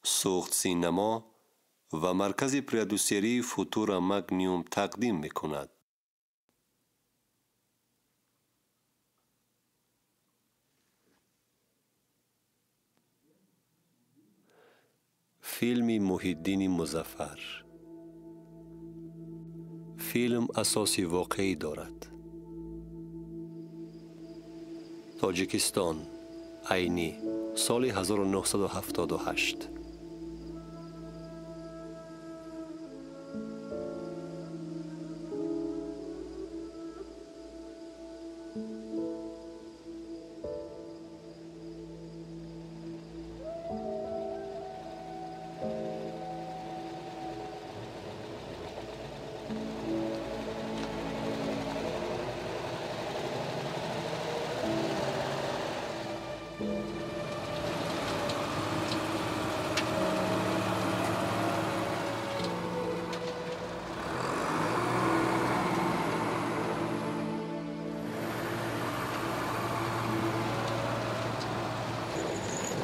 Суғд синемо ва маркази продюсерии Футура Магниум тақдим мекунад. Филми Муҳиддини Музаффар. Филм асоси воқеӣ дорад. Тоҷикистон, Айнӣ, соли 1978.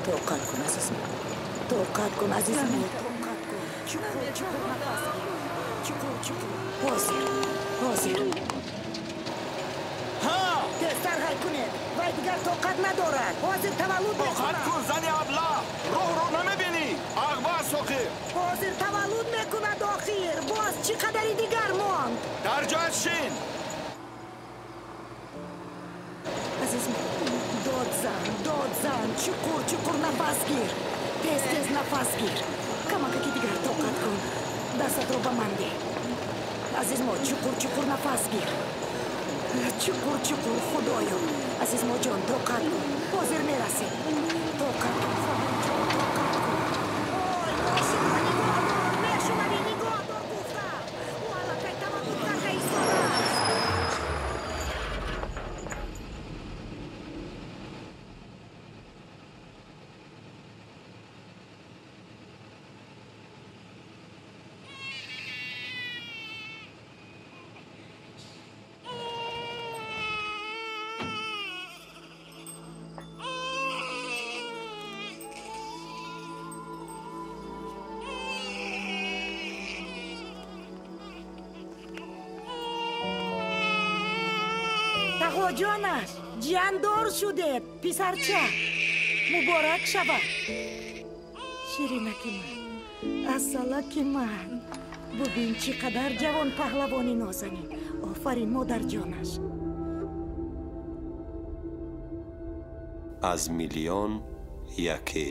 Тоқат кун, азизм. Тоқат кун, азизм. Тоқат кун. Чуқур, чуқур нафас гир. Чуқур, чуқур. Ҳозир, ҳозир. Ҳа! Тезтар ҳай кунед. Вай дигар тоқат надорад. Ҳозир таваллуд мекунад. Тоқат кун, зани абла. Роҳро намебинӣ. Ағба соқир. Ҳозир таваллуд мекунад охир. Боз чӣ қадари дигар монд? Дар ҷоят шин. Азизм, дод зан, дод зан, чуқур, чуқур нафас гир. Тез, тез нафас гир. Камакаки дигар тоқат кун. Дастатро ба ман деҳ. Азизмо, чуқур, чуқур нафас гир. Чуқур, чуқур, худоё. Азизмоҷон, тоқат кун. Ҳозир мерасем. Тоқат кун, хоҳарҷон, тоқат кун. Ой, мошинро нигоҳ дор, мешунавӣ, нигоҳ дор гуфтам. Ӯ аллакай таваллуд карда истодааст. Тағоҷонаш, ҷияндор шудед, писарча. Муборак шавад. Ширинаки ман, асалаки ман. Бубин, чӣ қадар ҷавон паҳлавони нозанин. Офарин, модарҷонаш. Аз миллион яке.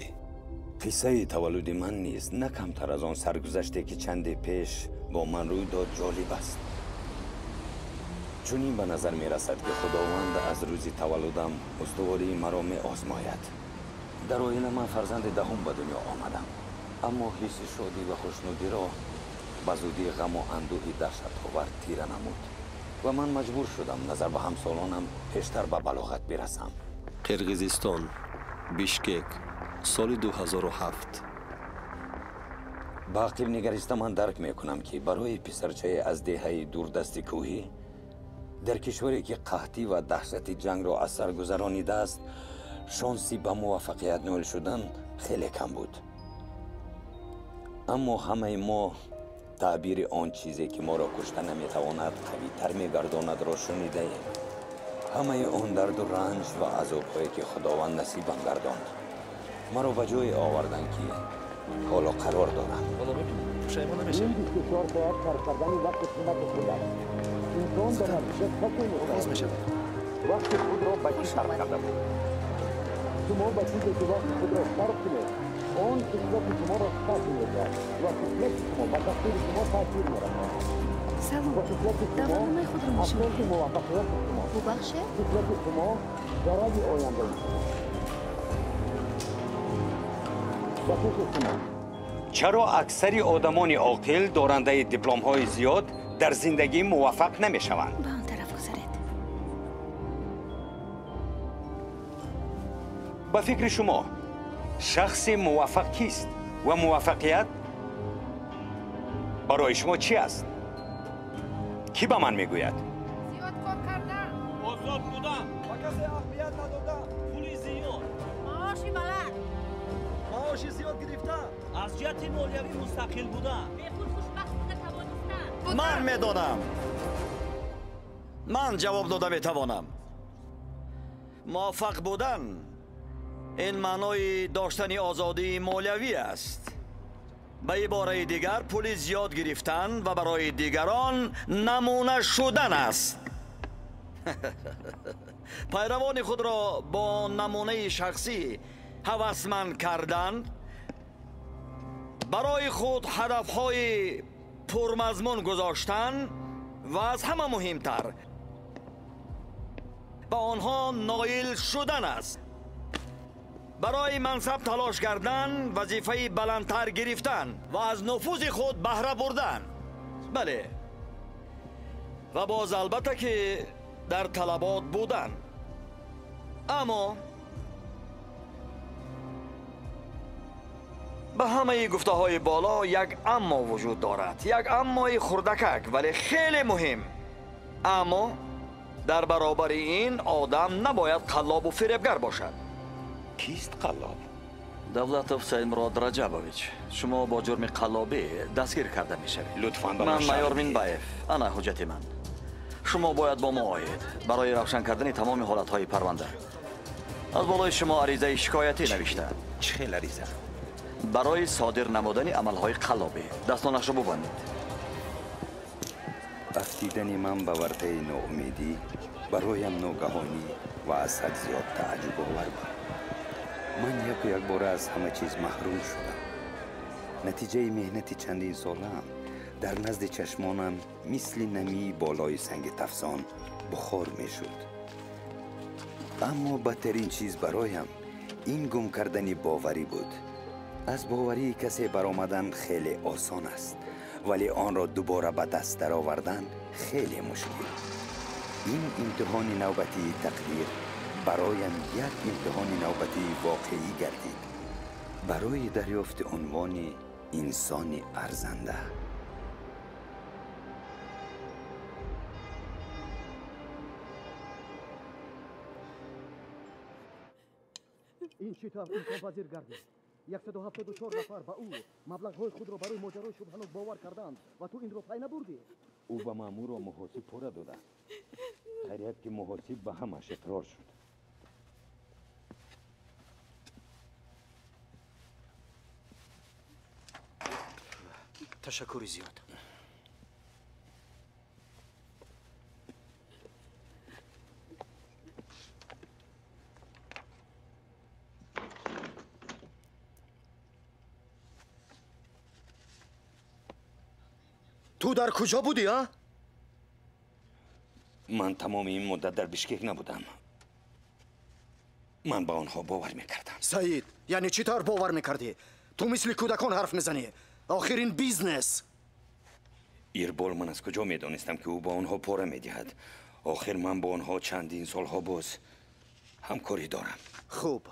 Қиссаи таваллуди ман низ на камтар аз он саргузаште, ки чанде пеш бо ман рӯй дод, ҷолиб аст. Чунин ба назар мерасад, ки Худованд аз рӯзи таваллудам устувории маро меозмояд. Дар оила ман фарзанди даҳум ба дунё омадам, аммо ҳисси шодӣ ва хушнудиро ба зудӣ ғаму андӯҳи даҳшатовар тира намуд ва ман маҷбур шудам назар ба ҳамсолонам пештар ба балоғат бирасам. Қирғизистон, Бишкек, соли 2007. Ба ақиб нигариста ман дарк мекунам, ки барои писарчае аз деҳаи дурдасти кӯҳӣ дар кишваре, ки қаҳтӣ ва даҳшати ҷангро аз сар гузаронидааст, шонси ба муваффақият ноил шудан хеле кам буд. Аммо ҳамаи мо таъбири он чизе, ки моро кушта наметавонад, қавитар мегардонадро шунидаем. Ҳамаи он дарду ранҷ ва азобҳое, ки Худованд насибам гардонд, маро ба ҷое оварданд, ки ҳоло қарор дорам. Вақти худро ба чӣ сарф карда буд? Шумо ба чизе, ки вақти худро сарф кунед, он хислати шуморо шакл медиҳад ва хислати шумо ба тақдири шумо таъсир мерасонад. Салом, давонамаи худро нишон диҳед. Муваффақияти шумо, бубахшед? Хислати шумо зарари ояндаи шумо. Ба пеши шумо. Чаро аксари одамони оқил, дорандаи дипломҳои зиёд, дар зиндагӣ муваффақ намешаванд? Ба он тараф гузаред. Ба фикри шумо, шахси муваффақ кист ва муваффақият барои шумо чӣ аст? Кӣ ба ман мегӯяд? Зиёд кор кардан, озод будан, ба касе аҳамият надодан, пули зиёд, маоши баланд, маоши зиёд гирифтан, Аз ҷиҳати молиявӣ мустақил будан. Бепул хушбахт буда тавонистан. Ман медонам. Ман ҷавоб дода метавонам. Муваффақ будан ин маънои доштани озодии молиявӣ аст. Ба ибораи дигар пули зиёд гирифтан ва барои дигарон намуна шудан аст. Пайравони худро бо намунаи шахсӣ ҳавасманд кардан, барои худ ҳадафҳои пурмазмун гузоштан ва аз ҳама муҳимтар ба онҳо ноил шудан аст. Барои мансаб талош кардан, вазифаи баландтар гирифтан ва аз нуфузи худ баҳра бурдан. Бале. Ва боз албатта ки дар талабот будан. Аммо ба ҳамаи гуфтаҳои боло як аммо вуҷуд дорад. Як аммои хурдакак, вале хеле муҳим. Аммо дар баробари ин одам набояд қаллобу фиребгар бошад. Кист қаллоб? Давлатов Саидмурод Раҷабович, шумо бо ҷурми қаллобӣ дастгир карда мешавед. Лутфан ба ман Ман майор Минбаев. Ана ҳуҷҷати ман. Шумо бояд бо мо оед барои равшан кардани тамоми ҳолатҳои парванда. Аз болои шумо аризаи шикоятӣ навишта. Чӣ хел ариза? Барои содир намудани амалҳои қаллобӣ. Дастонашро бубандед. Афтидани ман ба вартаи ноумедӣ бароям ногаҳонӣ ва аз ҳад зиёд тааҷҷубовар буд. Ман яку якбора аз ҳама чиз маҳрум шудам. Натиҷаи меҳнати чандин солаам дар назди чашмонам мисли намии болои санги тафсон бухор мешуд. Аммо бадтарин чиз бароям ин гум кардани боварӣ буд. Аз боварии касе баромадан хеле осон аст, вале онро дубора ба даст даровардан хеле мушкил. Ин имтиҳони навбатии тақдир бароям як имтиҳони навбатии воқеӣ гардид барои дарёфти унвони инсони арзанда. Ин чӣ тавр имконпазир гардид? 174 нафар ба ӯ маблағҳои худро барои моҷарои шубҳанок бовар карданд ва ту инро пай набурдӣ? Ӯ ба маъмурро муҳосиб пора дода. Хайрият ки муҳосиб ба ҳамаш иқрор шуд. Ташаккури зиёд. Ту дар куҷо будӣ, а? Ман тамоми ин муддат дар Бишкек набудам. Ман ба онҳо бовар мекардам. Саид, яъне чӣ тавр бовар мекардӣ? Ту мисли кӯдакон ҳарф мезанӣ. Охир ин бизнес. Ирбол, ман аз куҷо медонистам ки ӯ ба онҳо пора медиҳад? Охир ман бо онҳо чандин солҳо боз ҳамкорӣ дорам. Хуб,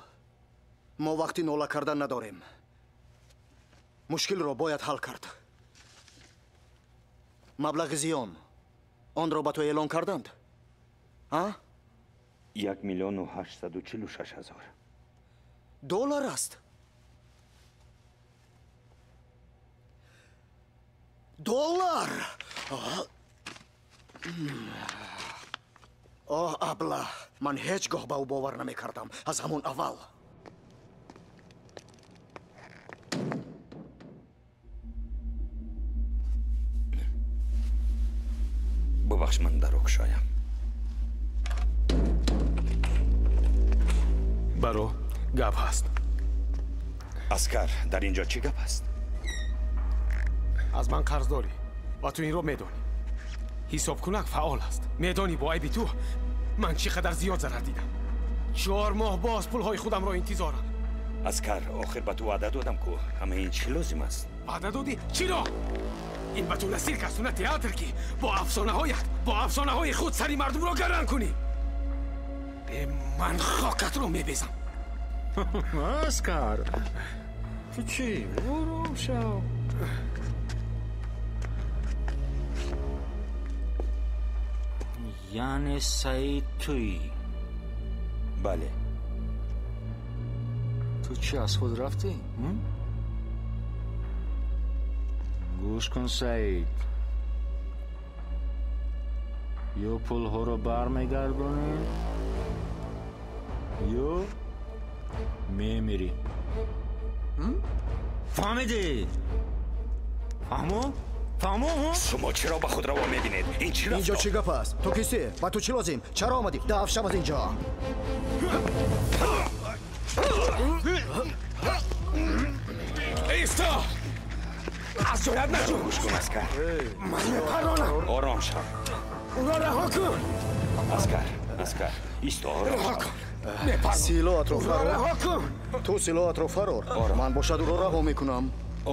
мо вақти нола кардан надорем. Мушкилро бояд ҳал кард. Маблағи зиён онро ба ту эълон карданд? А? 1 846 000 доллар аст. Доллар! Оҳ, абла, ман ҳеҷ гоҳ ба ӯ бовар намекардам аз ҳамон аввал. Бубахш, ман даро кушоям. Баро, гап ҳаст. Аскар, дар ин ҷо чӣ гап аст? Аз ман қарз дорӣ ва ту инро медонӣ. Ҳисобкунак фаъол аст. Медонӣ бо айби ту ман чӣ қадар зиёд зарар дидам. 4 моҳ боз пулҳои худамро интизорам. Аскар, охир ба ту ваъда додам ку ҳама ин чӣ лозим аст? Ваъда додӣ? Чиро? Ин ба ту на сирк асту на театр ки бо афсонаҳоят, бо афсонаҳои худ сари мардумро гаран кунӣ. Бе ман хокатро мебезам. Аскар, ту чӣ? Ором шав. Яъне Саид туӣ? Бале. Ту чӣ аз худ рафтӣ? Гӯш кун, Саид, ё пулҳоро бармегардонӣ, ё мемирӣ. Фаҳмидӣ? Фаҳмо? Фаҳмо? Шумо чаро ба худ раво мебинед? Ин чӣ рафтор? Инҷо чӣ гап аст? Ту кистӣ? Ба ту чӣ лозим? Чаро омадӣ? Даф шав аз инҷо. Исто! Аз ҷоят наҷун! Гӯш кун, Аскар. Ман мепаронам. Ором шав. Ӯро раҳо кун! Аскар, Аскар, исто, ором Раҳо шав. кун! Мепарон. Силоатро Ӯро фарор. раҳо кун! Ту силоатро фарор. Ман бошад ӯро раҳо мекунам.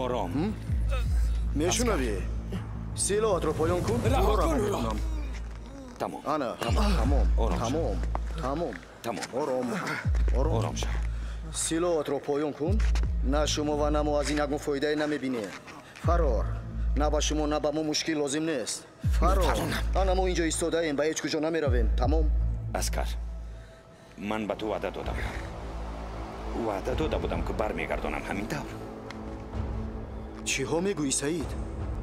Ором. Мешунавӣ? Силоатро поён кун, Раҳо ӯро раҳо кун ӯро. мекунам. Тамом. Ана, тамом, Ором шав. тамом, тамом. Тамом. Ором, ором. Ором шав. Силоатро поён кун. На шумо ва на мо аз ин ягон фоидае намебинем. Фарор. На ба шумо, на ба мо мушкил лозим нест. Фарор. Ана мо инҷо истодаем, ба ҳеҷ куҷо намеравем. Тамом. Аскар, ман ба ту ваъда дода будам. Ваъда дода будам, ки бармегардонам, ҳамин тавр. Чиҳо мегӯӣ, Саид?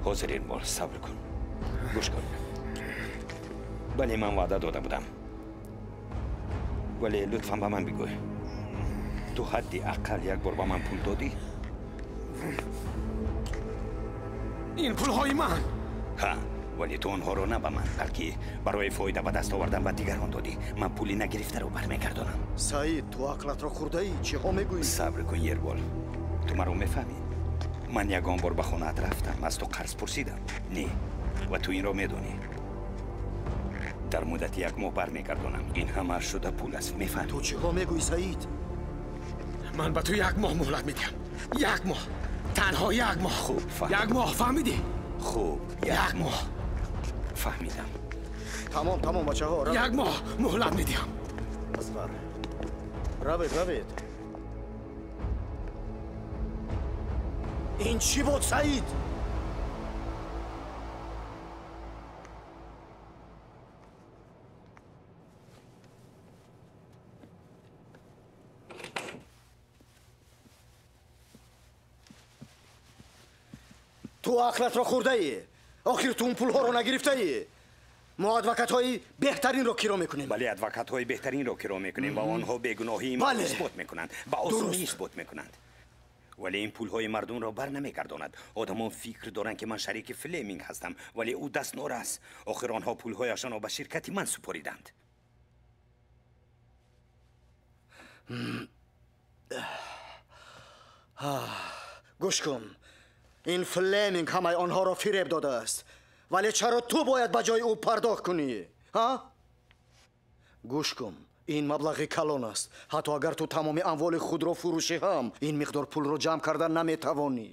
Ҳозир, Ербол, сабр кун. Гӯш кун. Бале, ман ваъда дода будам. Вале лутфан ба ман бигӯй. Ту ҳадди ақал як бор ба ман пул додӣ? Ин пулҳои ман! Ҳа, вале ту онҳоро на ба ман, балки барои фоида ба даст овардан ба дигарон додӣ. Ман пули нагирифтаро бармегардонам. Саид, ту ақлатро хӯрдаӣ? Чиҳо мегӯӣ? Сабр кун, Ербол. Ту маро мефаҳмӣ? Ман ягон бор ба хонаат рафтам, аз ту қарз пурсидам? Не. Ва ту инро медонӣ. Дар муддати як моҳ бармегардонам. Ин ҳама шуда пул аст, мефаҳмӣ? Ту чиҳо мегӯӣ, Саид? Ман ба ту як моҳ муҳлат медиҳам. Як моҳ. Танҳо як моҳ. Хуб, фаҳмидам. Як моҳ, фаҳмидӣ? Хуб, як моҳ. Фаҳмидам. Тамом, тамом, бачаҳо. Як моҳ муҳлат медиҳам. Асғар. Равед, равед. Ин чӣ буд, Саид? Ту ақлатро хӯрдаӣ? Охир ту он пулҳоро нагирифтаӣ? Мо адвокатҳои беҳтаринро киро мекунем. Бале, адвокатҳои беҳтаринро киро мекунем ва онҳо бегуноҳии маро исбот мекунанд. Ба осонӣ исбот мекунанд. Вале ин пулҳои мардумро бар намегардонад. Одамон фикр доранд, ки ман шарики Флеминг ҳастам, вале ӯ дастнорас. Охир онҳо пулҳояшонро ба ширкати ман супориданд. Гӯш кун. Ин Флеминг ҳамаи онҳоро фиреб додааст. Вале чаро ту бояд ба ҷои ӯ пардохт кунӣ? Ҳа? Гӯш кун. Ин маблағи калон аст. Ҳатто агар ту тамоми амволи худро фурӯшӣ ҳам, ин миқдор пулро ҷамъ карда наметавонӣ.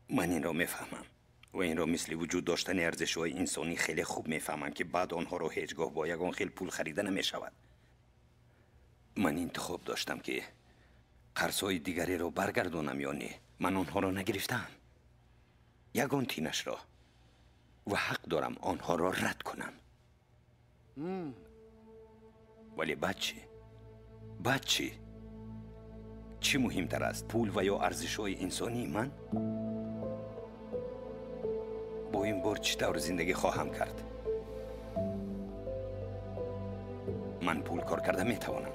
Ман инро мефаҳмам ва инро мисли вуҷуд доштани арзишҳои инсонӣ хеле хуб мефаҳмам, ки баъд онҳоро ҳеҷ гоҳ бо ягон хел пул харида намешавад. Ман интихоб доштам, ки қарзҳои дигареро баргардонам ё не. Ман онҳоро нагирифтаам. Ягон тинашро. Ва ҳақ дорам онҳоро рад кунам. Вале баъд чӣ? Баъд чӣ? Чӣ муҳимтар аст, пул ва ё арзишҳои инсонии ман? Бо ин бор чӣ тавр зиндагӣ хоҳам кард? Ман пул кор карда метавонам.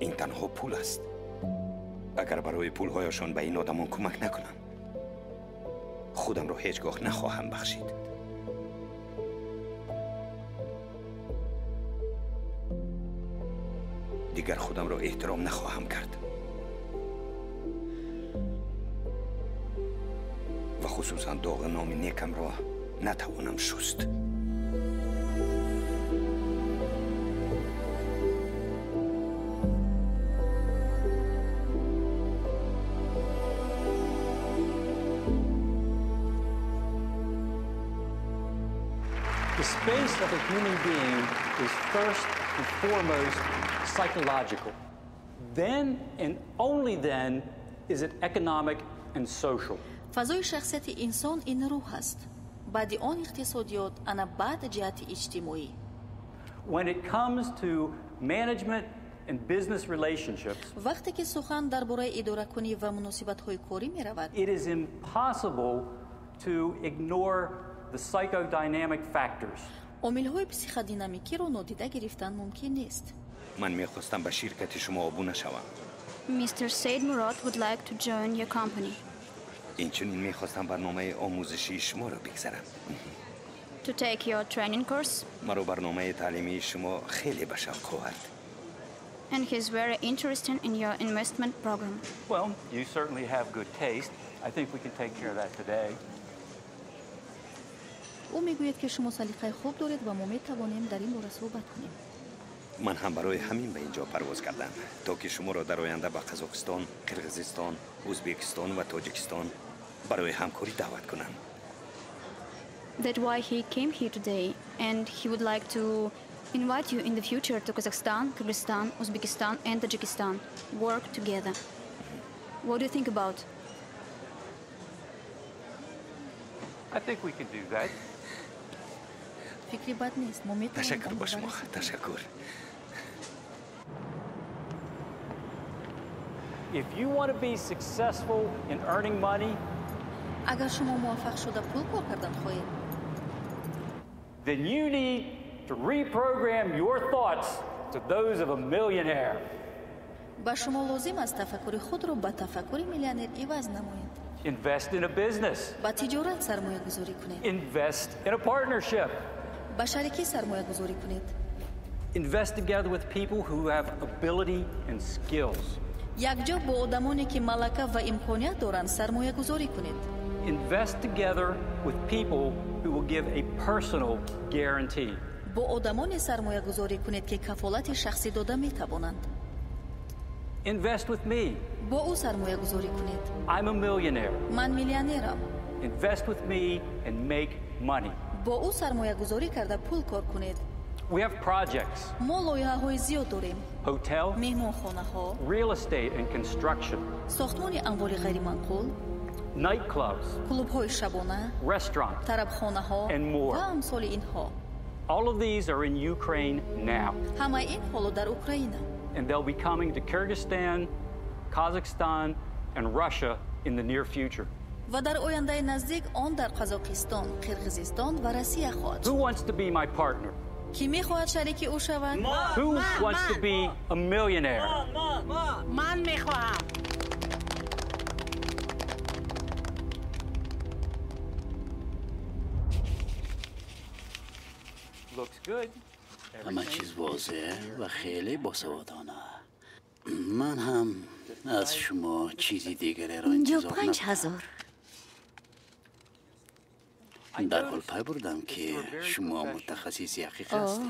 Ин танҳо пул аст. Агар барои пулҳояшон ба ин одамон кӯмак накунам, худамро ҳеҷ гоҳ нахоҳам бахшид. Дигар худамро эҳтиром нахоҳам кард. Ва хусусан доғи номи некамро натавонам шуст. The space of a human being is first and foremost psychological. Then and only then is it economic and social. Фазои шахсияти инсон ин рӯҳ аст. Баъди он иқтисодиёт, ана баъд ҷиҳати иҷтимоӣ. When it comes to management and business relationships, вақте ки сухан дар бораи идоракунӣ ва муносибатҳои корӣ меравад, it is impossible to ignore the psychodynamic factors. Омилҳои психодинамикиро нодида гирифтан мумкин нест. Ман мехостам ба ширкати шумо обуна шавам. Mr. Said Murad would like to join your company. Инчунин мехостам барномаи омӯзишии шуморо бигзарам. To take your training course. Маро барномаи таълимии шумо хеле ба шавқ овард. And he's very interested in your investment program. Well, you certainly have good taste. I think we can take care of that today. Ӯ мегӯяд, ки шумо салиқаи хуб доред ва мо метавонем дар ин бора суҳбат кунем. Ман ҳам барои ҳамин ба ин ҷо парвоз кардам, то ки шуморо дар оянда ба Қазоқистон, Қирғизистон, Ӯзбекистон ва Тоҷикистон барои ҳамкорӣ даъват кунам. That's why he came here today, and he would like to invite you in the future to Kazakhstan, Kyrgyzstan, Uzbekistan and Tajikistan. Work together. What do you think about? I think we can do that. Фикри бад нест. Мо метавонем. Ташаккур ба шумо. Ташаккур. If you want to be successful in earning money, агар шумо муваффақ шуда пул кор кардан хоҳед, then you need to reprogram your thoughts to those of a millionaire. Ба шумо лозим аст тафаккури худро ба тафаккури миллионер иваз намоед. Invest in a business. Ба тиҷорат сармоягузорӣ кунед. Invest in a partnership. Ба шарикӣ сармоягузорӣ кунед. Invest together with people who have ability and skills. Якҷо бо одамоне, ки малака ва имконият доранд, сармоягузорӣ кунед. Invest together with people who will give a personal guarantee. Бо одамоне сармоягузорӣ кунед, ки кафолати шахсӣ дода метавонанд. Invest with me. Бо ӯ сармоягузорӣ кунед. I'm a millionaire. Ман миллионерам. Invest with me and make money. Бо ӯ сармоягузорӣ карда пул кор кунед. We have projects. Мо лоиҳаҳои зиёд дорем. Hotel, меҳмонхонаҳо, real estate and construction, сохтмони амволи ғайриманқул, nightclubs, клубҳои шабона, restaurants, тарабхонаҳо and more. Ва амсоли инҳо. All of these are in Ukraine now. Ҳамаи ин ҳоло дар Украина. And they'll be coming to Kyrgyzstan, Kazakhstan, and Russia in the near future. Ва дар ояндаи наздик он дар Қазоқистон, Қирғизистон ва Россия хоҳад Who шуд. Wants to be my partner? Кӣ мехоҳад шарики ӯ шавад? Who wants to be a millionaire? Ман мехоҳам. Looks good. Ҳама чиз возеҳ ва хеле босаводона. Ман ҳам аз шумо чизи дигареро Инҷо интизор панҷ набудам. ҳазор. Дарҳол пай бурдам, ки шумо мутахассиси ҳақиқӣ ҳастед.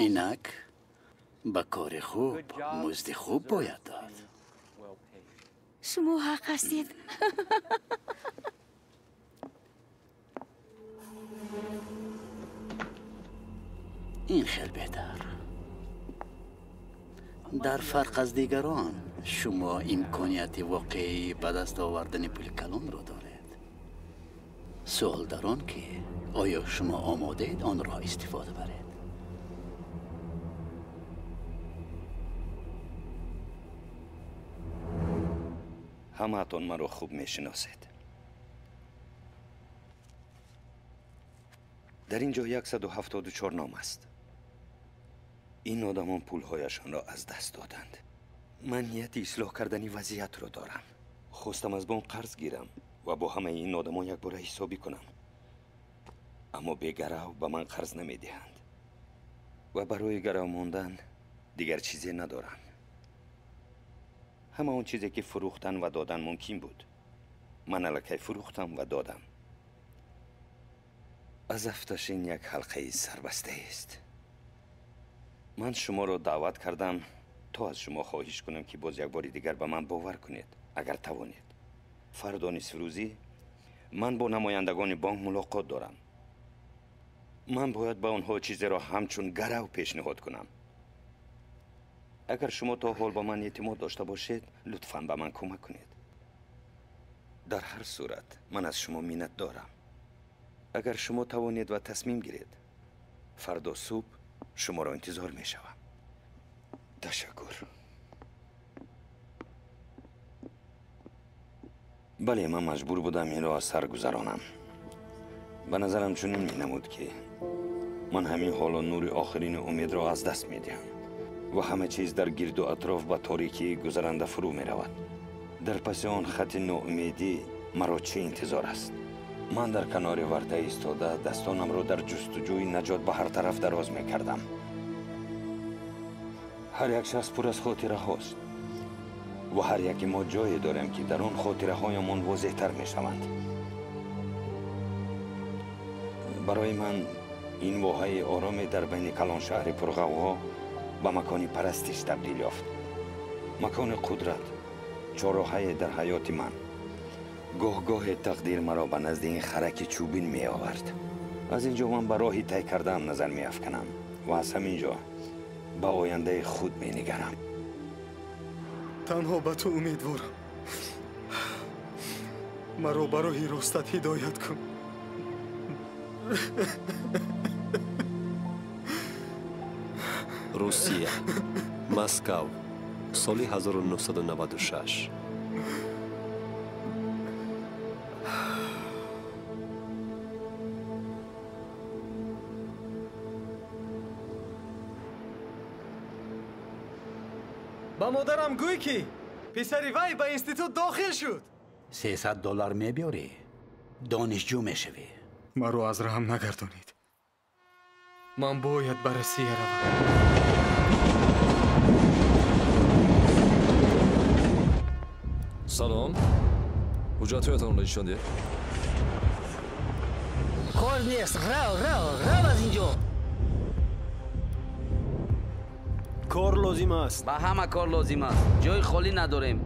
Инак ба кори хуб музди хуб бояд дод. Шумо ҳақ ҳастед. Ин хел беҳтар. Дар фарқ аз дигарон, шумо имконияти воқеӣ ба даст овардани пули калонро доред. Суол дар он, ки оё шумо омодаед онро истифода баред. Ҳамаатон маро хуб мешиносед. Дар ин ҷо 174 ном аст. Ин одамон пулҳояшонро аз даст доданд. Ман нияти ислоҳ кардани вазъиятро дорам. Хостам аз бонк қарз гирам ва бо ҳамаи ин одамон якбора ҳисобӣ кунам. Аммо бегарав ба ман қарз намедиҳанд. Ва барои гарав мондан дигар чизе надорам. Ҳама он чизе, ки фурӯхтан ва додан мумкин буд, ман аллакай фурӯхтам ва додам. Аз афташ ин як ҳалқаи сарбастаест. Ман шуморо даъват кардам, то аз шумо хоҳиш кунам, ки боз як бори дигар ба ман бовар кунед, агар тавонед. Фардо нисфрӯзӣ ман бо намояндагони бонк мулоқот дорам. Ман бояд ба онҳо чизеро ҳамчун гарав пешниҳод кунам. Агар шумо то ҳол ба ман эътимод дошта бошед, лутфан ба ман кӯмак кунед. Дар ҳар сурат ман аз шумо миннат дорам. Агар шумо тавонед ва тасмим гиред, фардо субҳ шуморо интизор мешавам. Ташаккур. Бале, ман маҷбур будам инро аз сар гузаронам. Ба назарам чунин менамуд, ки ман ҳамин ҳоло нури охирини умедро аз даст медиҳам ва ҳама чиз дар гирду атроф ба торикии гузаранда фурӯ меравад. Дар паси он хати ноумедӣ маро чӣ интизор аст? Ман дар канори варта истода дастонамро дар ҷустуҷӯи наҷот ба ҳар тараф дароз мекардам. Ҳар як шахс пур аз хотираҳост ва ҳар яке мо ҷое дорем, ки дар он хотираҳоямон возеҳтар мешаванд. Барои ман ин воҳаи ороме дар байни калоншаҳри пурғавғо ба макони парастиш табдил ёфт. Макони қудрат, чорроҳае дар ҳаёти ман. Гоҳ-гоҳе тақдир маро ба назди ин хараки чӯбин меовард. Аз ин ҷо ман ба роҳи тай кардаам назар меафканам ва аз ҳамин ҷо ба ояндаи худ менигарам. Танҳо ба ту умедворам. Маро ба роҳи ростат ҳидоят кун. Русия, Москав, соли 1996. Ба модарам гӯй, ки писари вай ба институт дохил шуд. $300 мебиёрӣ, донишҷӯ мешавӣ. Маро аз раҳм нагардонед. Ман бояд ба Россия равам. Салом. Ҳуҷҷатҳоятонро нишон диҳед. Кор нест. Рав, рав, рав аз инҷо. Кор лозим аст. Ба ҳама кор лозим аст. Ҷои холӣ надорем.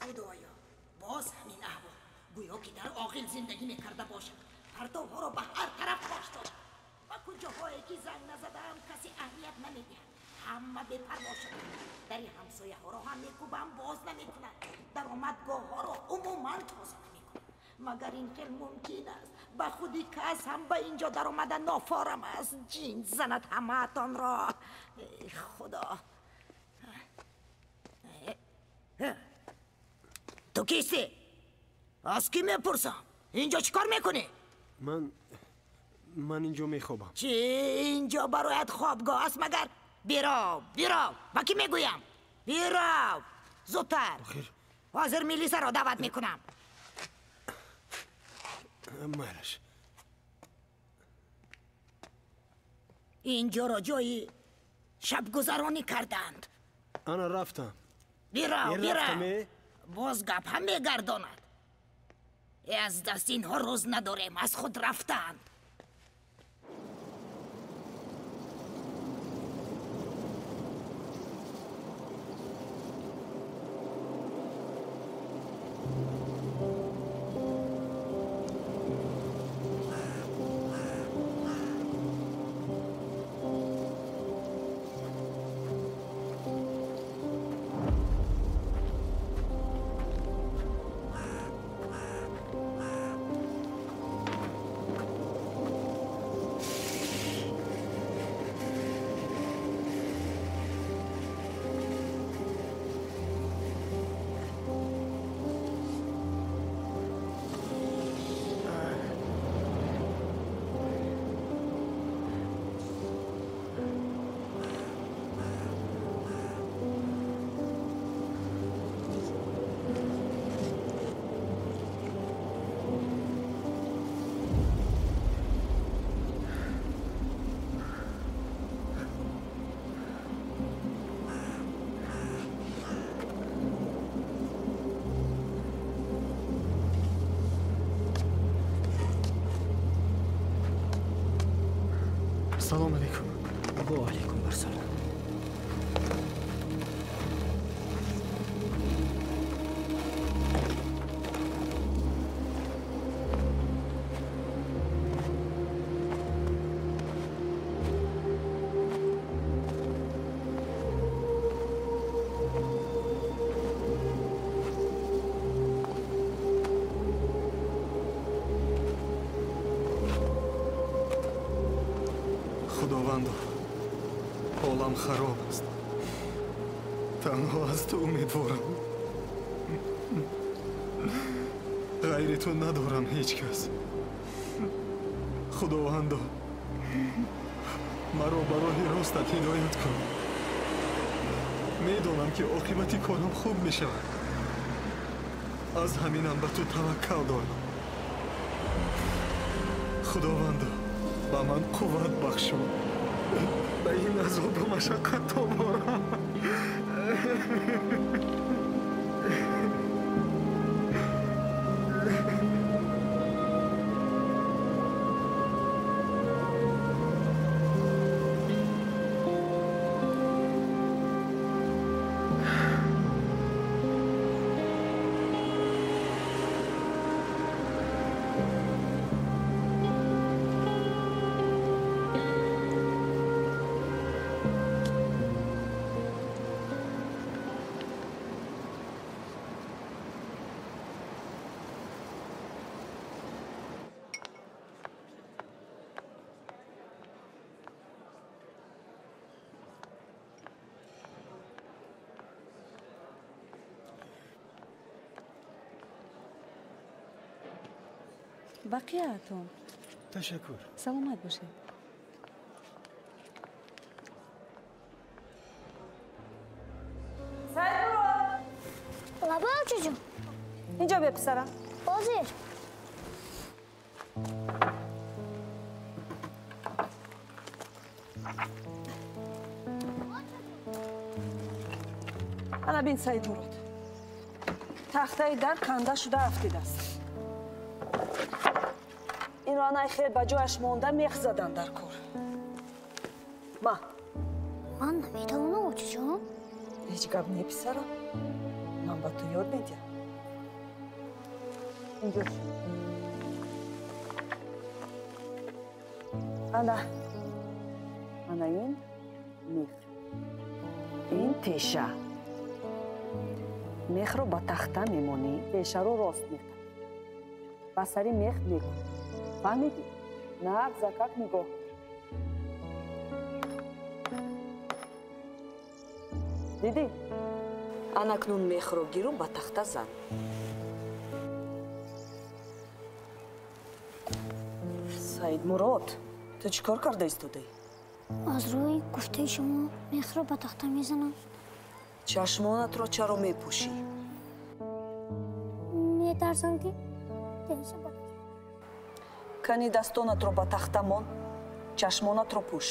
Худоё, боз ҳамин аҳвол. Гӯё ки дар оғил зиндагӣ мекарда бошад. Партовҳоро ба ҳар тараф пош дод. Ба куҷоҳое ки занг назадаам, касе аҳамият намедиҳад. Ҳама бепарво шуданд. Дари ҳамсояҳоро ҳам мекӯбам, боз намекунанд. Даромадгоҳҳоро умуман тоза намекунанд. Магар ин хел мумкин аст? Ба худи кас ҳам ба инҷо даромада нофорам аст. Ҷин занад ҳамаатонро. Эй Худо! Ту кистӣ? Аз кӣ мепурсам? Инҷо чӣ кор мекунӣ? Ман инҷо мехобам. Чӣ? Инҷо бароят хобгоҳ аст магар? Биров, биров! Ба кӣ мегӯям? Биров! Зудтар! Ҳозир милисаро даъват мекунам. Майлаш. Инҷоро ҷои шабгузаронӣ карданд. Ана рафтам. Биров, биров! Боз гап ҳам мегардонад. Аз даст инҳо рӯз надорем, аз худ рафтанд. Ассалому алайкум. Ва алайкум ассалом. Худовандо, ҳолам хароб аст. Танҳо аз ту умедворам. Ғайри ту надорам ҳеҷ кас. Худовандо, маро ба роҳи ростат ҳидоят кун. Медонам ки оқибати корам хуб мешавад. Аз ҳаминам ба ту таваккал дорам. Худовандо, ба ман қувват бахшо. Ба ин азобу машаққат тоборам. Бақияатон. Ташаккур. Саломат бошед. Саидмурод! Лаба, очаҷон. Инҷо бия, писарам. Ҳозир. Ана бин, Саидмурод. Тахтаи дар канда шуда афтидааст. Инро анай хел ба ҷояш монда мех задан дар кор. Ма. Ман наметавонам, очаҷон. Ҳеҷ гап не, писарам. Ман ба ту ёд медиҳам. Инҷо ши. Ана. Ана ин мех. Ин теша. Мехро ба тахта мемонӣ, тешаро рост мекунӣ. Ба сари мех мекунӣ. Фаҳмидӣ? Нағзакак нигоҳ. Дидӣ? Анакнун мехро гиру ба тахта зан. Саидмурод, ту чӣ кор карда истодаӣ? Аз рӯи гуфтаи шумо мехро ба тахта мезанам. Чашмонатро чаро мепӯшӣ? Метарсам ки теша ба Кани дастонатро ба тахта мон, чашмонатро пӯш.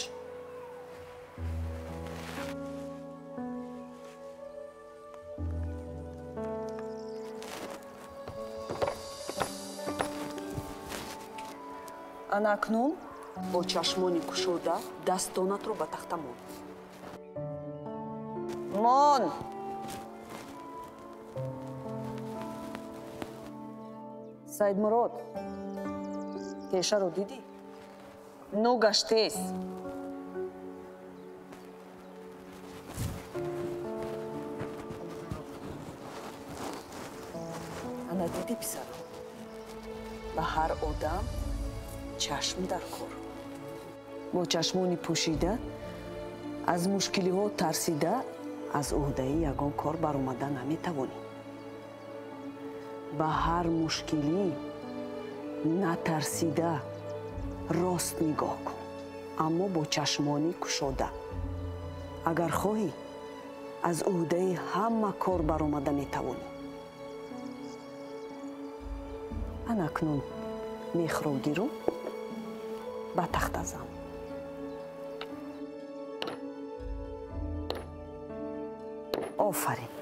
Ана акнун бо чашмони кушода дастонатро ба тахта мон. Мон! Саидмурод, тешаро дидӣ? Нугаш тез. Ана дидӣ, писарам, ба ҳар одам чашм дар кор. Бо чашмони пӯшида, аз мушкилиҳо тарсида, аз ӯҳдаи ягон кор баромада наметавонӣ. Ба ҳар мушкилӣ натарсида рост нигоҳ кун, аммо бо чашмони кушода. Агар хоҳӣ, аз ӯҳдаи ҳама кор баромада метавонӣ. Анакнун мехро гиру ба тахта зан. Офарин.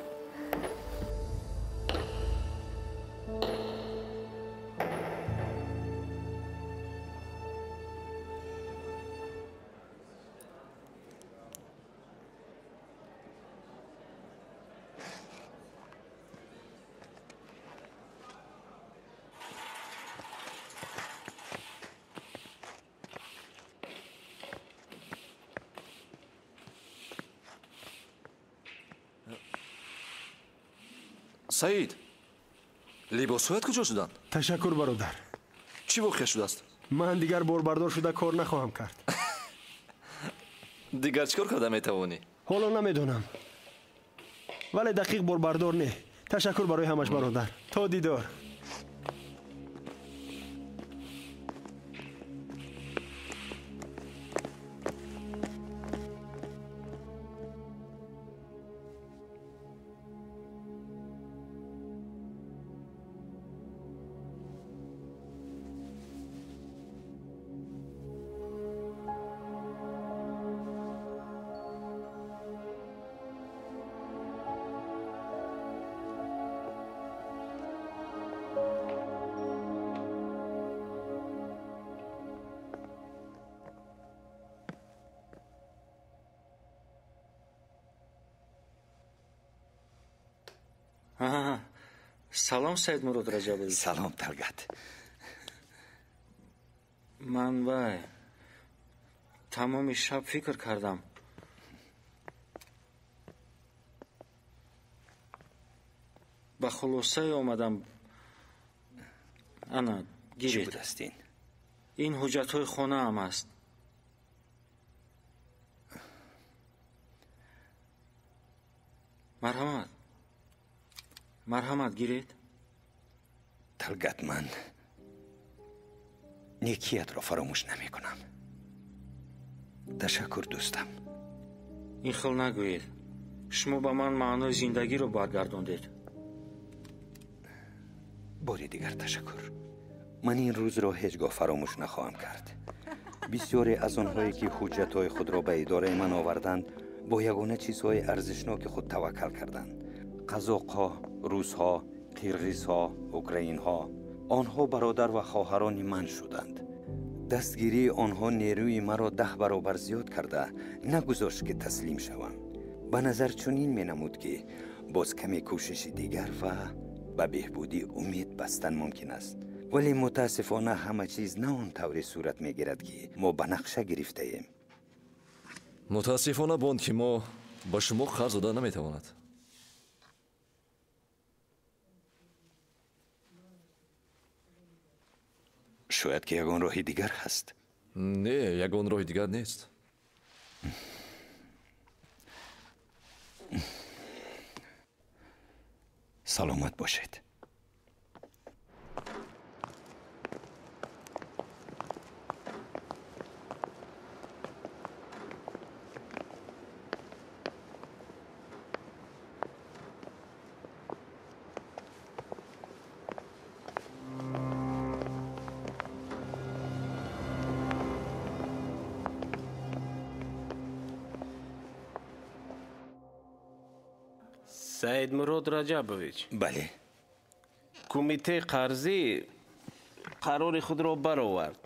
Саид, либосҳоят куҷо шуданд? Ташаккур, бародар. Чӣ воқеа шудааст? Ман дигар борбардор шуда кор нахоҳам кард. Дигар чӣ кор карда метавонӣ? Ҳоло намедонам. Вале дақиқ борбардор не. Ташаккур барои ҳамаш, бародар. То дидор. Салом, Саидмурод Раҷабович. Салом, Талгат. Ман вай тамоми шаб фикр кардам. Ба хулосае омадам. Ана, гиред. Чӣ будаст ин? Ин ҳуҷҷатҳои хонаам аст. Марҳамат. Марҳамат, гиред. Талгат, ман некиятро фаромӯш намекунам. Ташаккур, дӯстам. Ин хел нагӯед. Шумо ба ман маънои зиндагиро баргардондед. Бори дигар ташаккур. Ман ин рӯзро ҳеҷ гоҳ фаромӯш нахоҳам кард. Бисёре аз онҳое ки ҳуҷҷатҳои худро ба идораи ман оварданд, бо ягона чизҳои арзишноки худ таваккал карданд. Қазоқҳо, русҳо, қирғизҳо, украинҳо. Онҳо бародар ва хоҳарони ман шуданд. Дастгирии онҳо нерӯи маро 10 баробар зиёд карда, нагузошт ки таслим шавам. Ба назар чунин менамуд, ки боз каме кӯшиши дигар ва ба беҳбудӣ умед бастан мумкин аст. Вале мутаассифона ҳама чиз на он тавре сурат мегирад, ки мо ба нақша гирифтаем. Мутаассифона бонки мо ба шумо қарз дода наметавонад. Шояд ки ягон роҳи дигар ҳаст. Не, ягон роҳи дигар нест. Саломат бошед. Саидмурод Раҷабович. Бале. Кумитаи қарзӣ қарори худро баровард.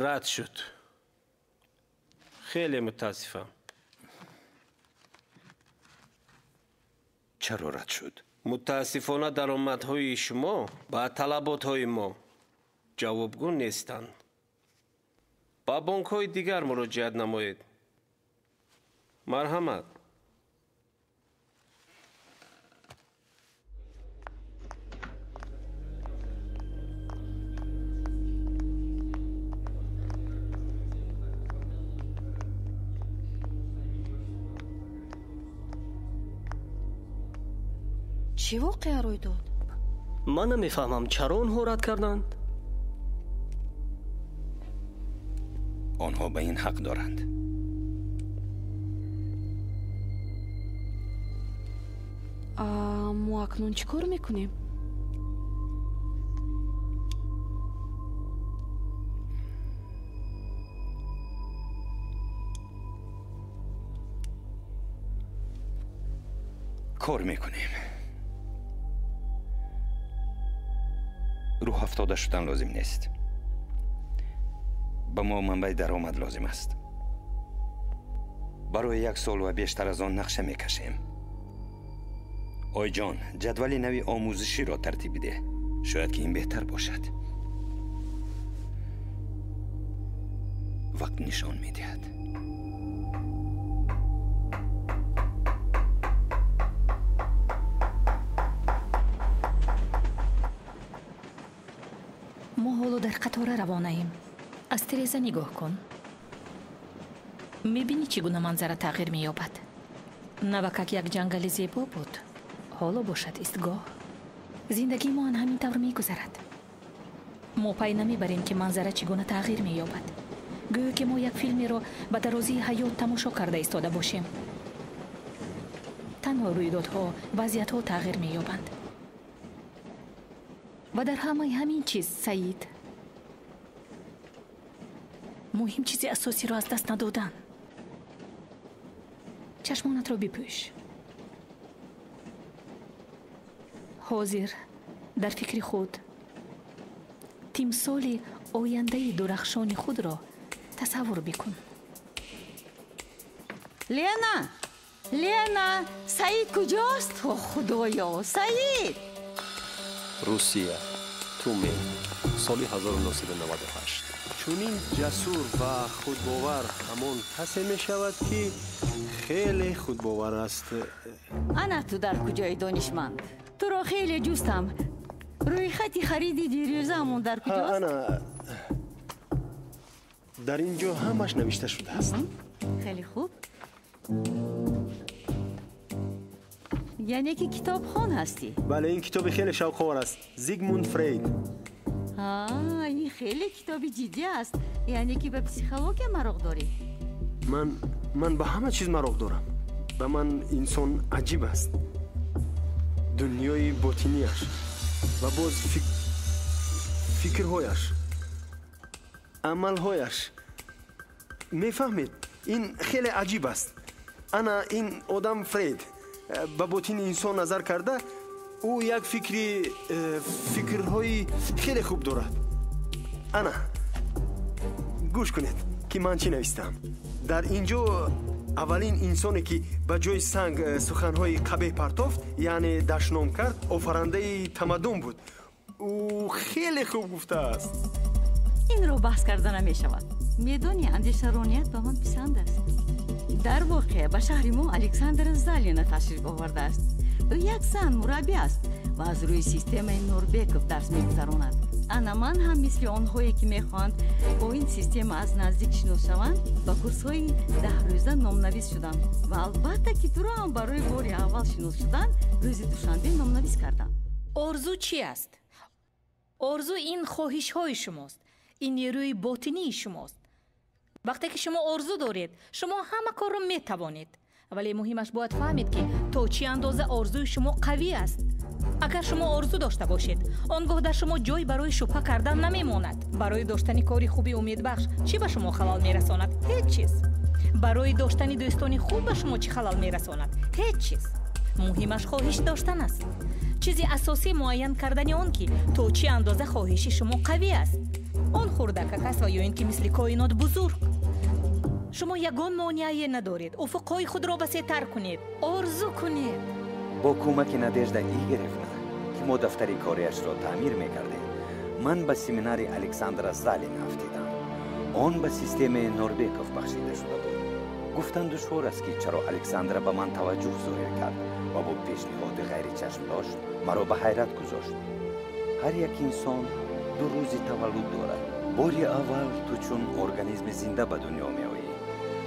Рад шуд. Хеле мутаассифам. Чаро рад шуд? Мутаассифона даромадҳои шумо ба талаботҳои мо ҷавобгӯ нестанд. Ба бонкҳои дигар муроҷиат намоед. Марҳамат. Чӣ воқеа рӯй дод? Ман намефаҳмам, чаро онҳо рад карданд? Онҳо ба ин ҳақ доранд. Мо акнун чӣ кор мекунем? Кор мекунем. Рӯҳ афтода шудан лозим нест. Ба мо манбаи даромад лозим аст. Барои як сол ва бештар аз он нақша мекашем. Ойҷон, ҷадвали нави омӯзиширо тартиб бидеҳ. Шояд ки ин беҳтар бошад. Вақт нишон медиҳад. Мо дар қатора равонаем. Аз тиреза нигоҳ кун, мебинӣ, чӣ гуна манзара тағйир меёбад. Навакак як ҷангали зебо буд, ҳоло бошад истгоҳ. Зиндагии мо ан ҳамин тавр мегузарад. Мо пай намебарем, ки манзара чӣ гуна тағйир меёбад. Гӯё ки мо як филмеро ба дарозии ҳаёт тамошо карда истода бошем. Танҳо рӯйдодҳо, вазъиятҳо тағйир меёбанд. Ва дар ҳамаи ҳамин чиз, Саид, муҳим чизи асосиро аз даст надодан. Чашмонатро бипӯш. Ҳозир дар фикри худ тимсоли ояндаи дурахшони худро тасаввур бикун. Лена, Лена, Саид куҷост? О, Худоё, Саид! Русия, Тюмен, соли 1998. Чунин ҷасур ва худбовар ҳамон касе мешавад, ки хеле худбовар аст. Ана ту дар куҷои, донишманд? Туро хеле ҷустам. Рӯйхати хариди дирӯзаамон дар куҷост? Ана, дар ин ҷо ҳамаш навишта шудааст. Хеле хуб. Яъне ки китобхон ҳастӣ? Бале, ин китоби хеле шавқовар аст, Зигмунд Фрейд. Ин хеле китоби ҷиддӣ аст. Яъне ки ба психология мароқ дорӣ? Ман ба ҳама чиз мароқ дорам. Ба ман инсон аҷиб аст, дунёи ботинияш ва боз фикрҳояш, амалҳояш. Мефаҳмед, ин хеле аҷиб аст. Ана ин одам, Фрейд, ба ботини инсон назар карда, ӯ як фикрҳои хеле хуб дорад. Ана, гӯш кунед, ки ман чӣ навистам дар ин ҷо. Аввалин инсоне, ки ба ҷои санг суханҳои қабеҳ партофт, яъне дашном кард, офарандаи тамаддун буд. Ӯ хеле хуб гуфтааст. Инро баҳс карда намешавад. Медонӣ, андешароният ба ман писанд аст. Дар воқеъ, ба шаҳри мо Александра Залина ташриф овардааст. Ӯ як зан мураббӣ аст ва аз рӯи системаи Норбеков дарс мегузаронад. Ана ман ҳам, мисли онҳое, ки мехоҳанд бо ин система аз наздик шинос шаванд, ба курсҳои 10 рӯза номнавис шудам ва албатта, ки туро ҳам барои бори аввал шинос шудан рӯзи душанбе номнавис кардам. Орзу чи аст? Орзу ин хоҳишҳои шумост, ин нерӯи ботинии шумост. Вақте ки шумо орзу доред, шумо ҳама корро метавонед. Вале муҳимаш, бояд фаҳмед, ки то чӣ андоза орзуи шумо қавӣ аст. Агар шумо орзу дошта бошед, он гоҳ дар шумо ҷой барои шубҳа кардан намемонад. Барои доштани кори хуби умедбахш чӣ ба шумо халал мерасонад? Ҳеҷ чиз. Барои доштани дӯстони хуб ба шумо чӣ халал мерасонад? Ҳеҷ чиз. Муҳимаш хоҳиш доштан аст. Чизи асосӣ муайян кардани он, ки то чӣ андоза хоҳиши шумо қавӣ аст. Он хурдакак аст ва ё ин ки мисли коинот бузург. Шумо ягон монеае надоред. Уфуқҳои худро васеътар кунед, орзу кунед. Бо кӯмаки Надежда Игоревна, ки мо дафтари кориашро таъмир мекардем, ман ба семинари Александра Залина афтидам. Он ба системаи Норбеков бахшида шуда буд. Гуфтан душвор аст, ки чаро Александра ба ман таваҷҷӯҳ зоҳир кард ва бо пешниҳоди ғайричашмдошт маро ба ҳайрат гузошт. Ҳар як инсон ду рӯзи таваллуд дорад. Бори аввал ту чун организми зинда ба дунё меоӣ,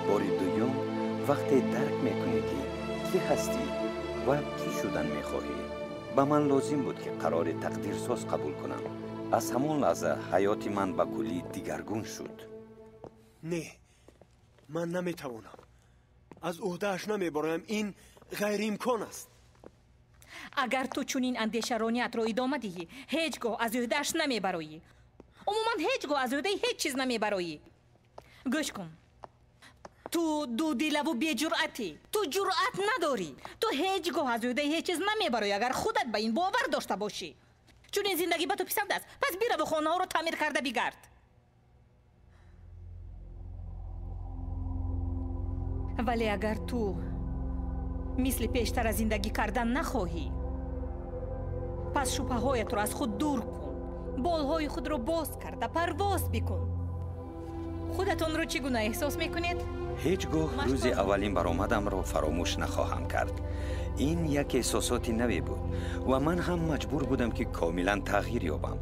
бори дуюм вақте дарк мекунӣ, ки кӣ ҳастӣ ва кӣ шудан мехоҳӣ. Ба ман лозим буд, ки қарори тақдирсоз қабул кунам. Аз ҳамон лаҳза ҳаёти ман ба куллӣ дигаргун шуд. Не, ман наметавонам, аз ӯҳдааш намебароям. Ин ғайриимкон аст. Агар ту чунин андешарониятро идома диҳӣ, ҳеҷ гоҳ аз ӯҳдааш намебароӣ. Умуман, ҳеҷ гоҳ аз ӯҳдаи ҳеҷ чиз намебароӣ. Гӯш кун, ту дудилаву беҷуръатӣ, ту ҷуръат надорӣ. Ту ҳеҷ гоҳ аз ӯҳдаи ҳеҷ чиз намебароӣ, агар худат ба ин бовар дошта бошӣ. Чунин зиндагӣ ба ту писанд аст, пас бираву хонаҳоро таъмир карда бигард. Вале агар ту мисли пештара зиндагӣ кардан нахоҳӣ, пас шубҳаҳоятро аз худ дур кун, болҳои худро боз карда парвоз бикун. Худатонро чӣ гуна эҳсос мекунед? Ҳеҷ гоҳ рӯзи аввалин баромадамро фаромӯш нахоҳам кард. Ин як эҳсосоти наве буд ва ман ҳам маҷбур будам, ки комилан тағйир ёбам.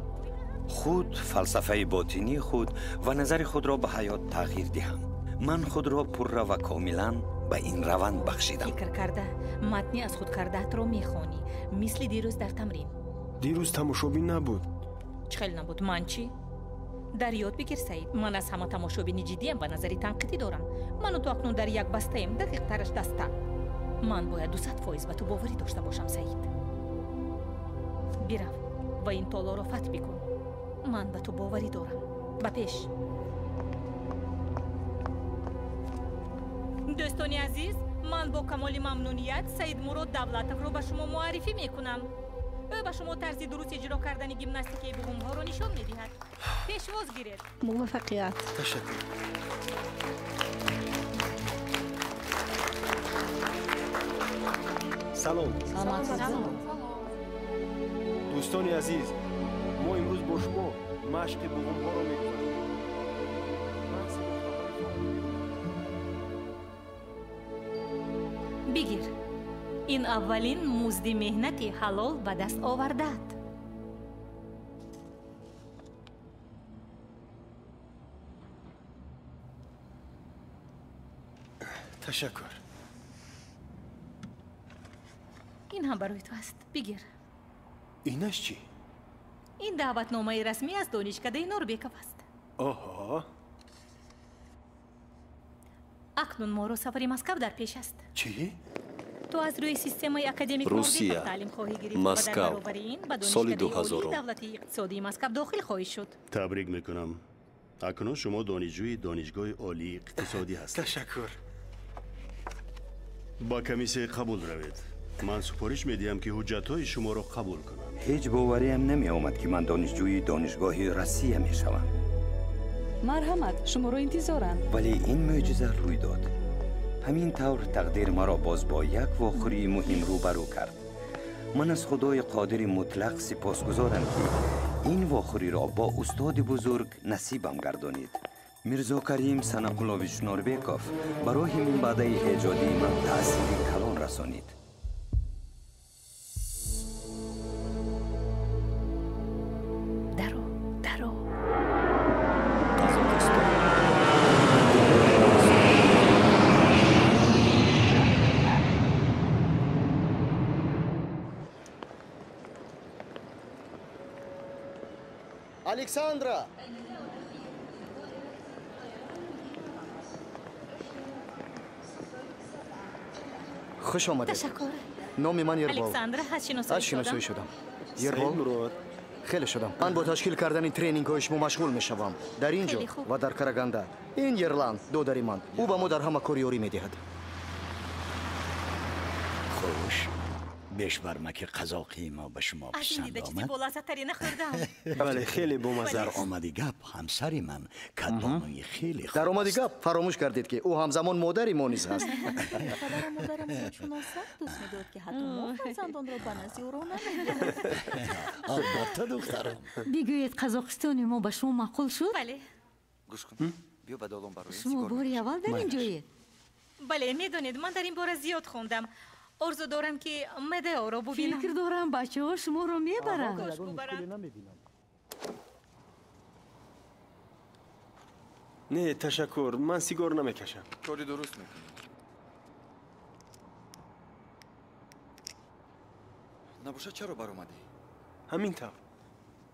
Худ фалсафаи ботинии худ ва назари худро ба ҳаёт тағйир диҳам. Ман худро пурра ва комилан ба ин раванд бахшидам. Фикр карда матни аз худ кардаатро мехонӣ, мисли дирӯз дар тамрин. Дирӯз тамошобин набуд. Чӣ хел набуд? Ман чӣ? Дар ёд бигир, Саид, ман аз ҳама тамошобини ҷиддиам ва назари танқидӣ дорам. Ману ту акнун дар як бастаем, дақиқтараш даста. Ман бояд 200% ба ту боварӣ дошта бошам, Саид. Бирав ва ин толоро фатҳ бикун. Ман ба ту боварӣ дорам. Ба пеш. Дӯстони азиз, ман бо камоли мамнуният Саидмурод Давлатовро ба шумо муаррифӣ мекунам. Ӯ ба шумо тарзи дуруст иҷро кардани гимнастикаи буғумҳоро нишон медиҳад. Пешвоз гиред. Муваффақият. Ташаккур. Салом. Салом. Дӯстони азиз, мо имрӯз бо шумо машқи буғумҳоро мегузаронем. Бигир. Ин аввалин музди меҳнати ҳалол ба даст овардаат. Ташаккур. Ин ҳам барои ту аст. Бигир. Инаш чӣ? Ин даъватномаи расмӣ аз донишкадаи Норбеков аст. Оҳо. Акнун моро сафари Москав дар пеш аст. Чӣ? Ту аз рӯи системаи академик Русия, Норбеков таълим хоҳӣ гирифт ва дар Москав, баробари ин ба соли донишкадаи олии 2000. давлатии иқтисодии Москав дохил хоҳӣ шуд. Табрик мекунам. Акнун шумо донишҷӯи Донишгоҳи олии иқтисодӣ ҳастед. Ташаккур. Ба комиссияи қабул равед. Ман супориш медиҳам, ки ҳуҷҷатҳои шуморо қабул кунанд. Ҳеҷ бовариам намеомад, ки ман донишҷӯи донишгоҳи Россия мешавам. Марҳамат, шуморо интизоранд. Вале ин мӯъҷиза рӯй дод. Ҳамин тавр тақдир маро боз бо як вохӯрии муҳим рӯбарӯ кард. Ман аз Худои қодири мутлақ сипосгузорам, ки ин вохӯриро бо устоди бузург насибам гардонид. Мирзо Карим Санақулович Норбеков ба роҳи минбаъдаи эҷодии ман таъсири калон расонид. Даро, даро. Қазоқистон. Александра! Хуш омадед. Ташаккур. Номи ман Ербол. Александра, аз шиносоӣ Аз шиносоӣ шудам. шудам. Ербол? Саидмурод. Хеле шудам. Ман бо ташкил кардани тренингҳои шумо машғул мешавам. Дар ин ҷо Хеле хуб. ва дар Караганда. Ин Ерлан, додари ман. Ӯ ба мо дар ҳама кор ёрӣ медиҳад. Хуш, бешбармаки қазоқии мо ба шумо Аз ин писанд дида чизи омад? болаззаттаре нахӯрдам. Бале, хеле бомазза. Дар омади гап, ҳамсари ман кадбонуи хеле хуб. Дар омади гап, фаромӯш кардед, ки ӯ ҳамзамон модари мо низ ҳаст. Падару модарамро чунон сахт дӯст медод, ки ҳатто мо фарзандонро ба назди ӯро намебурд. Албатта, духтарам. Бигӯед, Қазоқистони мо ба шумо маъқул шуд? Бале. Гӯш кун, биё ба долон бароем. Шумо бори аввал дар ин ҷоед? Бале, медонед, ман дар ин бора зиёд хондам. Орзу дорам, ки Медеоро бубинам. Фикр дорам, бачаҳо шуморо мебаранд. Кош бубаранд. Не, ташаккур, ман сигор намекашам. Кори дуруст мекунӣ. Набошад, чаро баромадӣ? Ҳамин тавр,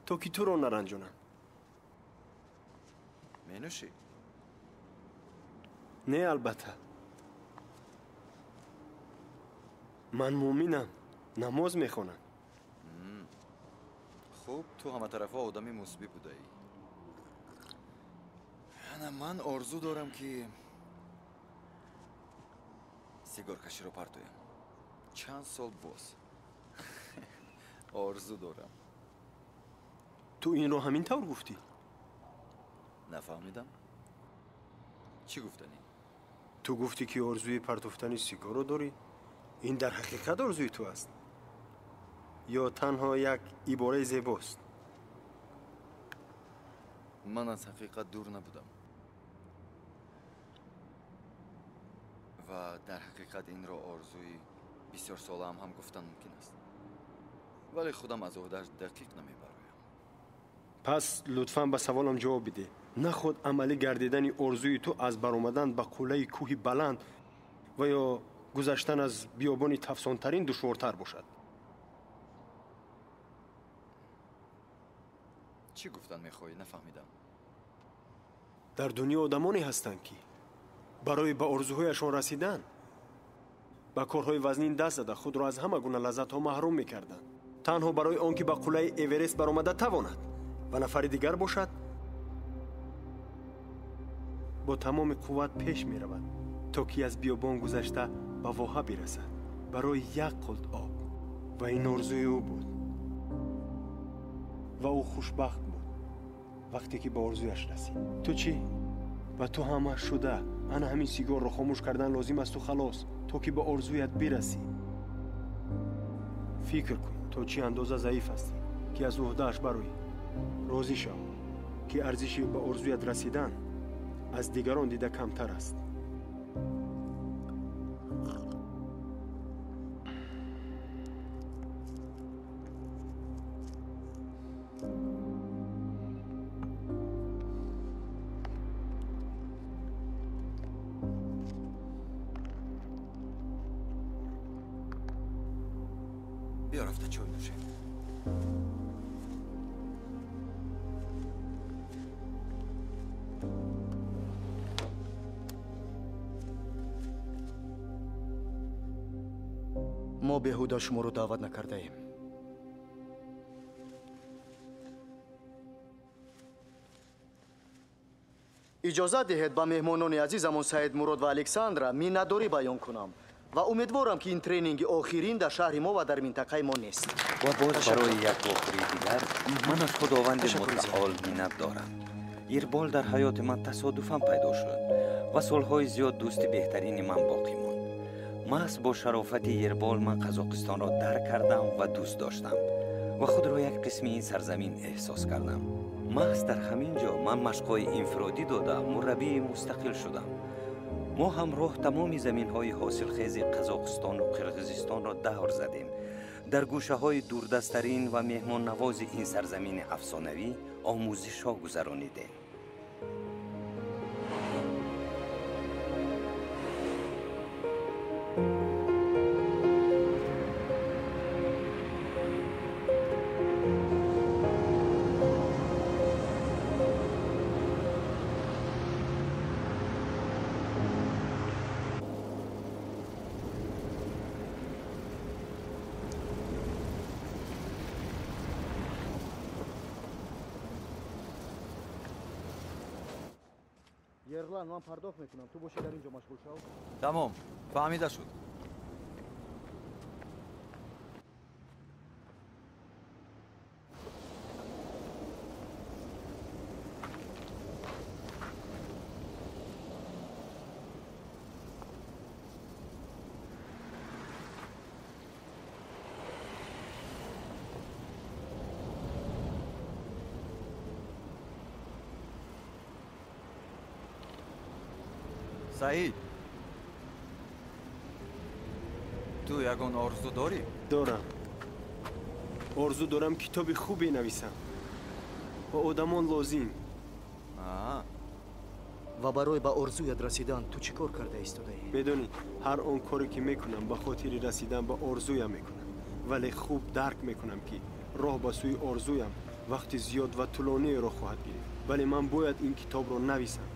то ки туро наранҷонам. Менӯшӣ? Не, албатта. Ман муъминам, намоз мехонам. Хуб, ту ҳаматарафа одами мусбӣ будаӣ. Ана ман орзу дорам, ки сигоркаширо партоям. Чанд сол боз орзу дорам. Ту инро ҳамин тавр гуфтӣ? Нафаҳмидам. Чӣ гуфтанӣ? Ту гуфтӣ, ки орзуи партофтани сигорро дорӣ. Ин дар ҳақиқат орзуи ту аст ё танҳо як ибораи зебост? Ман аз ҳақиқат дур набудам ва дар ҳақиқат инро орзуи бисёрсолаам ҳам гуфтан мумкин аст, вале худам аз ӯҳдааш дақиқ намебароям. Пас лутфан ба саволам ҷавоб бидеҳ. Наход амалӣ гардидани орзуи ту аз баромадан ба қуллаи кӯҳи баланд ва ё гузаштан аз биёбони тафсонтарин душвортар бошад. Чӣ гуфтан мехоҳӣ? Нафаҳмидам. Дар дунё одамоне ҳастанд, ки барои ба орзуҳояшон расидан ба корҳои вазнин даст зада худро аз ҳама гуна лаззатҳо маҳрум мекарданд, танҳо барои он ки ба қуллаи Эверест баромада тавонад. Ва нафари дигар бошад бо тамоми қувват пеш меравад, то ки аз биёбон гузашта ба воҳа бирасад барои як қулт об. Ва ин орзуи ӯ буд ва ӯ хушбахт буд вақте ки ба орзуяш расид. Ту чӣ? Ба ту ҳама шуда ана ҳамин сигорро хомӯш кардан лозим асту халос, то ки ба орзуят бирасӣ. Фикр кун, то чӣ андоза заиф ҳастӣ, ки аз уҳдааш бароӣ. Розӣ шав, ки арзиши ба орзуят расидан аз дигарон дида камтар аст. Биё рафта чой нӯшем. Мо беҳуда шуморо даъват накардаем. Иҷозат диҳед ба меҳмонони азизамон Саидмурод ва Александра миннатдорӣ баён кунам ва умедворам, ки ин тренинги охирин дар шаҳри мо ва дар минтақаи мо нест. Ва боз барои як вохӯрии дигар ман аз Худованди мутаол миннат дорам. Ербол дар ҳаёти ман тасодуфан пайдо шуд ва солҳои зиёд дӯсти беҳтарини ман боқӣ монд. Маҳз бо шарофати Ербол ман Қазоқистонро дарк кардам ва дӯст доштам ва худро як қисми ин сарзамин эҳсос кардам. Маҳз дар ҳамин ҷо ман машқҳои инфиродӣ дода мураббии мустақил шудам. Мо ҳамроҳ тамоми заминҳои ҳосилхези Қазоқистону Қирғизистонро давр задем. Дар гӯшаҳои дурдасттарин ва меҳмоннавози ин сарзамини афсонавӣ омӯзишҳо гузаронидем. Ерлан, ман пардохт мекунам, ту боши дар ин ҷо машғул шав. Тамом, фаҳмида шуд. Саид, ту ягон орзу дорӣ? Дорам. Орзу дорам китоби хубе нависам. Ба одамон лозим. Ва барои ба орзуят расидан ту чӣ кор карда истодаӣ? Медонӣ, ҳар он коре ки мекунам ба хотири расидан ба орзуям мекунам. Вале хуб дарк мекунам, ки роҳ ба сӯи орзуям вақти зиёд ва тӯлониеро хоҳад гирифт. Вале ман бояд ин китобро нависам.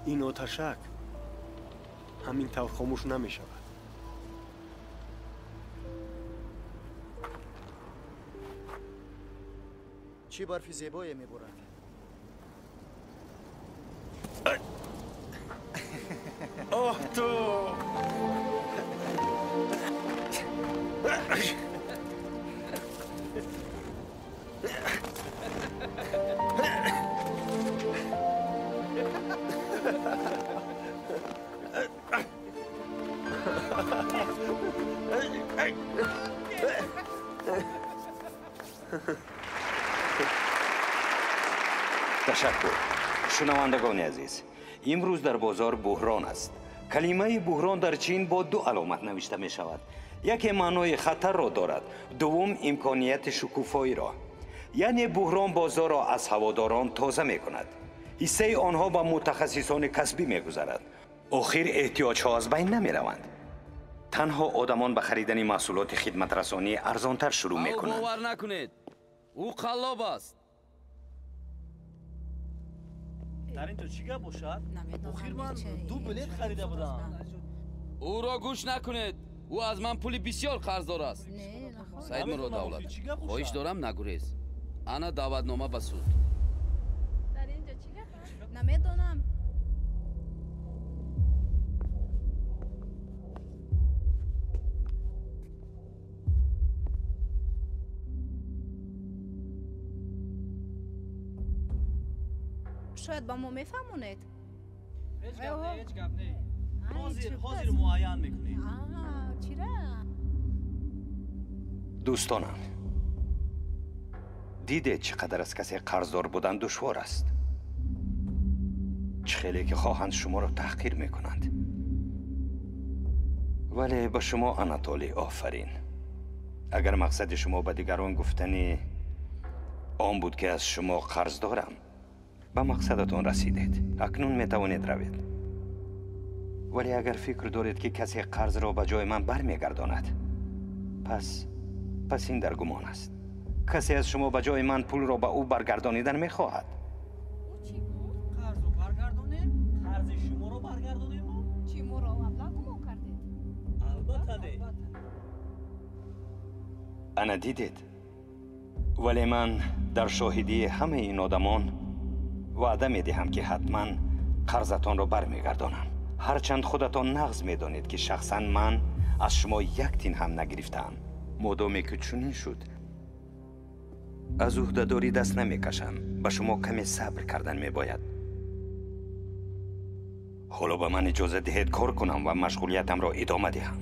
Ин оташак ҳамин тавр хомӯш намешавад. Чӣ барфи зебое меборад. Оҳ, ту! Ташаккур. Шунавандагони азиз, имрӯз дар бозор буҳрон аст. Калимаи буҳрон дар Чин бо ду аломат навишта мешавад. Яке маънои хатарро дорад, дуввум имконияти шукуфоиро. Яъне буҳрон бозорро аз ҳаводорон тоза мекунад. Ҳиссаи онҳо ба мутахассисони касбӣ мегузарад. Охир эҳтиёҷҳо аз байн намераванд. Танҳо одамон ба харидани маҳсулоти хидматрасонӣ арзонтар шурӯъ мекунанд. Бовар накунед, ӯ қаллоб аст. Дар ин ҷо чӣ гап бошад? Охир ман 2 билет харида будам. Ӯро гӯш накунед. Ӯ аз ман пули бисёр қарздор аст. Саидмурод Давлат, хоҳиш дорам нагурез. Ана даъватнома ба суд. Дар ин ҷо чӣ гап аст? Намедонам. Шояд ба мо мефаҳмонед? Ҳеҷ гап не, ҳеҷ гап не. Ҳозир муайян мекунем. Чира? Дӯстонам, дидед чӣ қадар аз касе қарздор будан душвор аст. Чӣ хеле ки хоҳанд шуморо таҳқир мекунанд. Вале ба шумо, Анатолий, офарин. Агар мақсади шумо ба дигарон гуфтани он буд, ки аз шумо қарз дорам, ба мақсадатон расидед. Акнун метавонед равед. Вале агар фикр доред, ки касе қарзро ба ҷои ман бармегардонад, пас ин дар гумон аст. Касе аз шумо ба ҷои ман пулро ба ӯ баргардонидан мехоҳад. Қарзро баргардонем? Қарзи шуморо баргардонем? Чӣ моро маблағ гумон кардед? Албатта не. Ана дидед. Вале ман дар шоҳидии ҳамаи ин одамон ваъда медиҳам, ки ҳатман қарзатонро бармегардонам. Ҳарчанд худатон нағз медонед, ки шахсан ман аз шумо як тин ҳам нагирифтаам. Модоме ки чунин шуд, аз ӯҳдадорӣ даст намекашам. Ба шумо каме сабр кардан мебояд. Ҳоло ба ман иҷоза диҳед кор кунам ва машғулиятамро идома диҳам.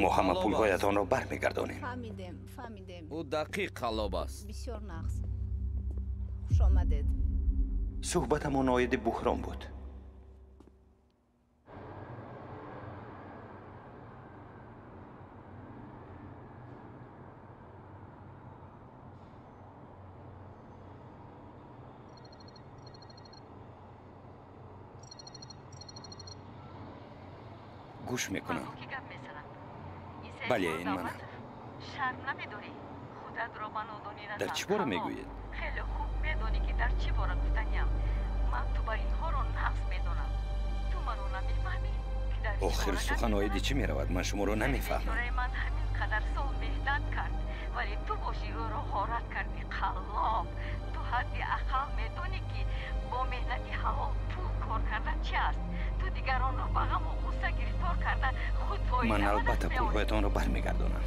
Мо ҳама пулҳоятонро бармегардонем. Фаҳмидем, фаҳмидем. Ӯ дақиқ қаллоб аст. Бисёр нағз. Хуш омадед. Суҳбатамон оиди буҳрон буд. Гӯш мекунам. Бале, ин манам. Шарм намедорӣ? Худатро ба нодонӣ назан. Дар чӣ бора мегӯед? Хеле хуб медонӣ, ки дар чӣ бора гуфтаниям. Ман ту бар инҳоро нағз медонам. Ту маро намефаҳмӣ, ки дар охир сухан оиди чӣ меравад? Ман шуморо намефаҳмам. Бечораи ман ҳамин қадар сол меҳнат кард, вале ту бошӣ ӯро ғорат кардӣ, қаллоб. Ту ҳадди ақал медонӣ, ки бо меҳнати ҳалол пул кор кардан чи аст. Ту дигаронро ба ғаму ғусса гирифтор карда худ фоида. Ман албатта пулҳоятонро бармегардонам.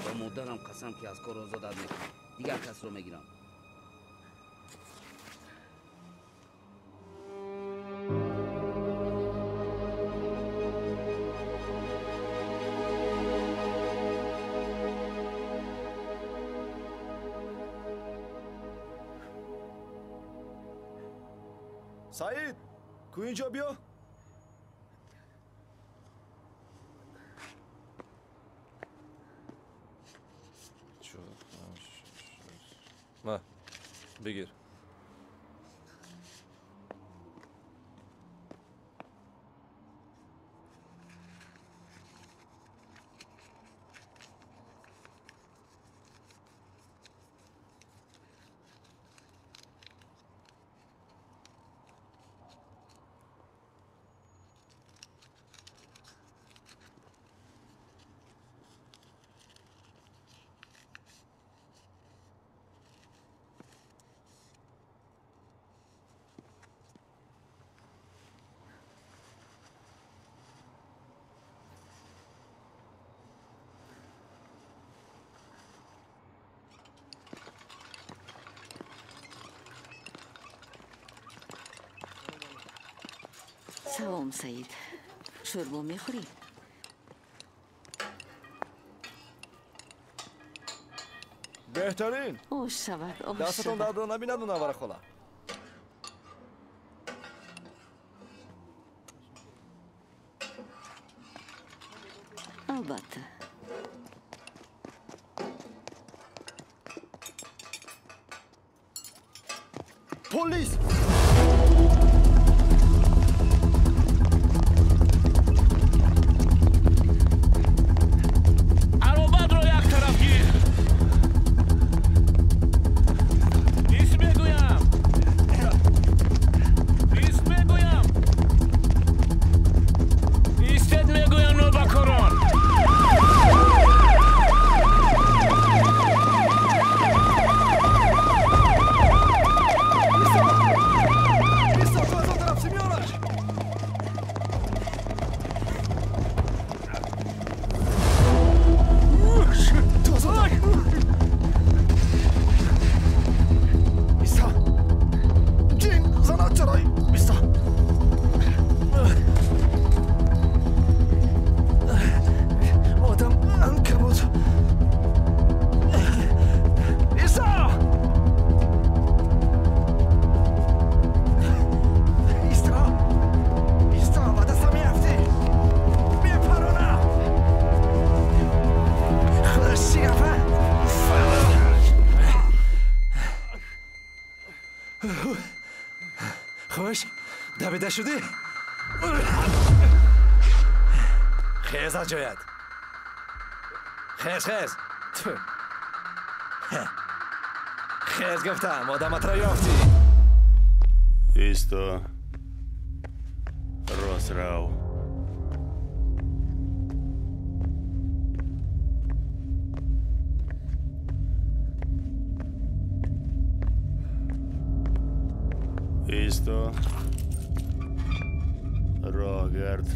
Ба модарам қасам, ки аз кор озодат мекунам, дигар касро мегирам. Саид, ку инҷо биё. Ма, бигир. Салом, Саид. Шӯрбо мехӯрӣ? Беҳтарин. Ош шавад, ош. Дастатон дардро набинад, Мунаввара хола. Албатта. Полис! Давида шудӣ? Хез аз ҷоят. Хез, хез. Хез гуфтам, одаматро ёфтӣ. Исто. Рост рав. Исто. Роҳ гард.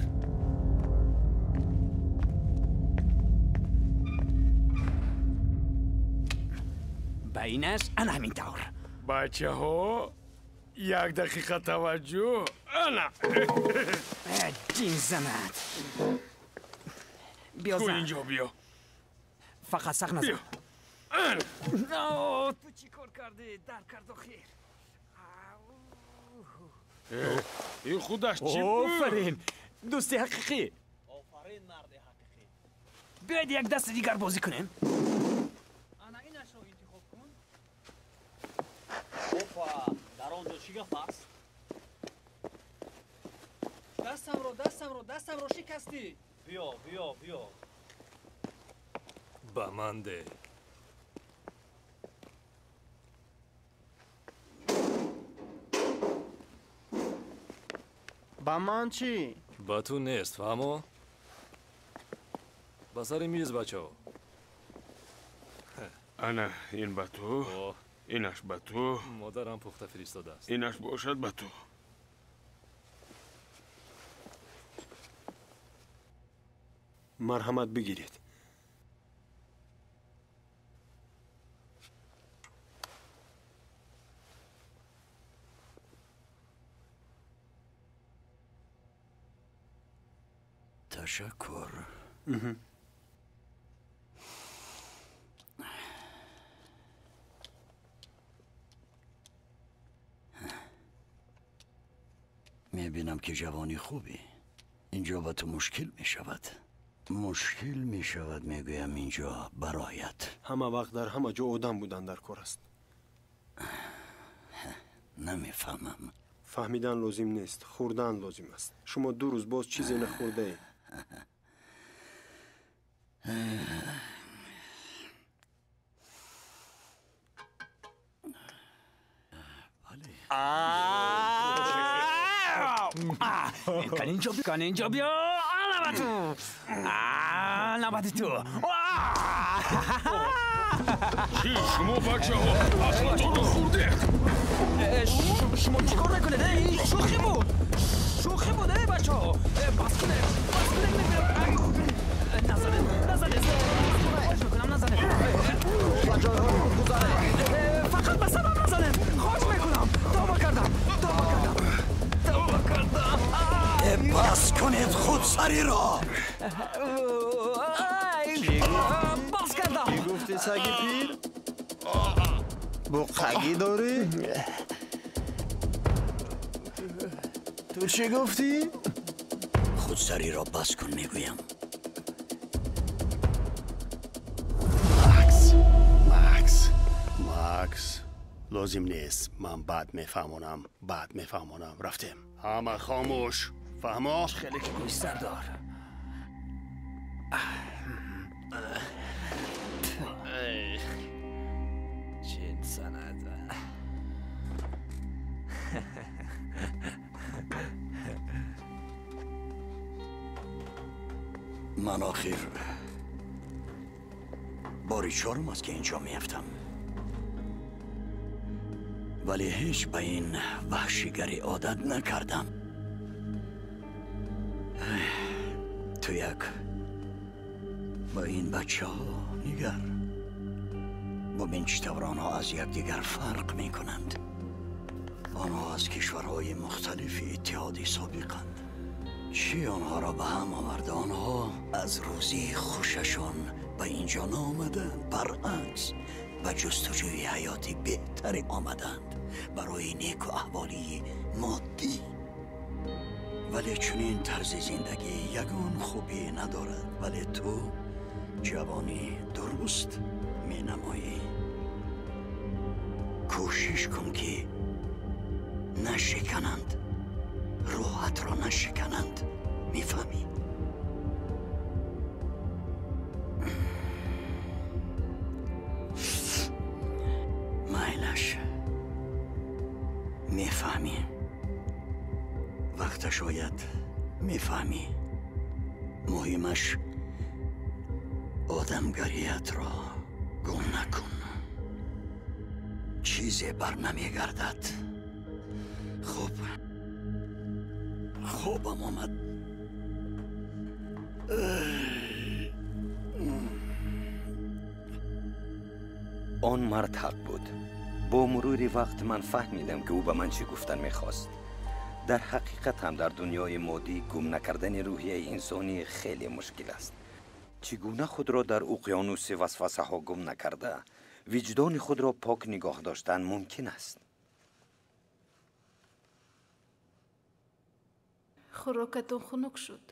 Ба инаш ана ҳамин тавр. Бачаҳо, як дақиқа таваҷҷӯҳ. Ана. Ҷин занад. Биё зан. Инҷо биё. Фақат сахт назан. Биё. Ана. Ту чӣ кор кардӣ? Дар кард охир. Ин худаш чӣ буд? Офарин! Дӯсти ҳақиқӣ! Офарин, марди ҳақиқӣ! Биёед як дасти дигар бозӣ кунем. Ана инашро интихоб кун. Опа, дар он ҷо чӣ гап аст? Дастамро, дастамро, дастамро шикастӣ! Биё, биё, биё. Ба ман де. Ба ман чӣ? Ба ту нест, фаҳмо? Ба сари миз, бачаҳо. Ана, ин ба ту, инаш ба ту. Модарам пухта фиристодааст. Инаш бошад ба ту. Марҳамат, бигиред. Ташаккур. Мебинам ки ҷавони хубӣ. Инҷо ба ту мушкил мешавад. Мушкил мешавад, мегӯям, инҷо бароят. Ҳама вақт дар ҳама ҷо одам будан дар кор аст. Намефаҳмам. Фаҳмидан лозим нест, хӯрдан лозим аст. Шумо 2 рӯз боз чизе нахӯрдаед. Кан инҷо биё, навбату, навбати ту. Чӣ шумо бачаҳо аслатонро хӯрдед? Шумо чӣ кор мекунед? Шӯхӣ буд, шӯхӣ буд, эй бачаҳо. Бас кунед, бас кунед, назанед, назанед, хоҳиш мекунам, назанед. Фақат ба сарам назанед, хоҳиш мекунам. Тавба кардам, тавба кардам, тавба кардам. Бас кунед худсариро. Бас кардам. Чӣ гуфтӣ, саги пир? Буққагӣ дорӣ? Ту чӣ гуфтӣ? Худсариро бас кун, мегӯям. Макс, Макс, Макс, лозим нест. Ман баъд мефаҳмонам, баъд мефаҳмонам. Рафтем. Ҳама хомӯш. Фаҳмо? Хеле ки гӯй, сардор. Чин санад. Ман охир бори чорум аст ки инҷо меафтам, вале ҳеҷ ба ин ваҳшигарӣ одат накардам. Ту як ба ин бачаҳо нигар, бубин чӣ тавр онҳо аз якдигар фарқ мекунанд. Онҳо аз кишварҳои мухталифи иттиҳоди собиқанд. Чӣ онҳоро ба ҳам оварда? Онҳо аз рӯзии хушашон ба инҷо наомаданд, баръакс ба ҷустуҷӯи ҳаёти беҳтаре омаданд барои неку аҳволии моддӣ. Вале чунин тарзи зиндагӣ ягон хубӣ надорад. Вале ту ҷавонӣ дуруст менамоӣ. Кӯшиш кун ки нашикананд, рӯҳатро нашикананд. Мефаҳмӣ? Майлаш, мефаҳмӣ. Вақташ ояд, мефаҳмӣ. Муҳимаш одамгариятро гум накун. Чизе бар намегардад. Хуб, хобам омад. Он мард ҳақ буд. Бо мурури вақт ман фаҳмидам, ки ӯ ба ман чӣ гуфтан мехост. Дар ҳақиқат ҳам дар дунёи моддӣ гум накардани рӯҳияи инсонӣ хеле мушкил аст. Чӣ гуна худро дар уқёнуси васвасаҳо гум накарда, виҷдони худро пок нигоҳ доштан мумкин аст? Хӯрокатон хунук шуд.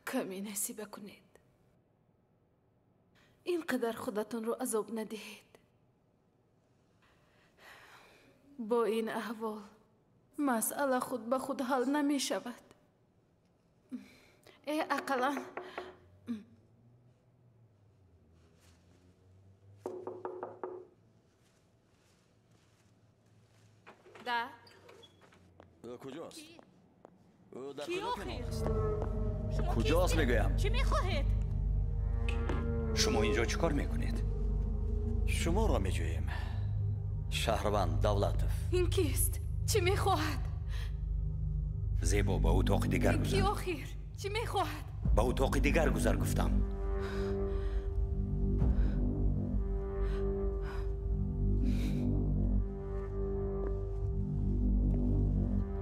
Каме насиба кунед. Ин қадар худатонро азоб надиҳед. Бо ин аҳвол масъала худ ба худ ҳал намешавад. Э, ақаллан Да. Куҷост? Дар Ки куҷо охир? пинҳон аст? Шумо Куҷост, кистед? мегӯям? Чӣ мехоҳед? Шумо инҷо чӣ кор мекунед? Шуморо меҷӯем. Шаҳрванд Давлатов. Ин кист? Чӣ мехоҳад? Зебо, ба утоқи дигар Ин ки гузар. охир? Чӣ мехоҳад? Ба утоқи дигар гузар, гуфтам.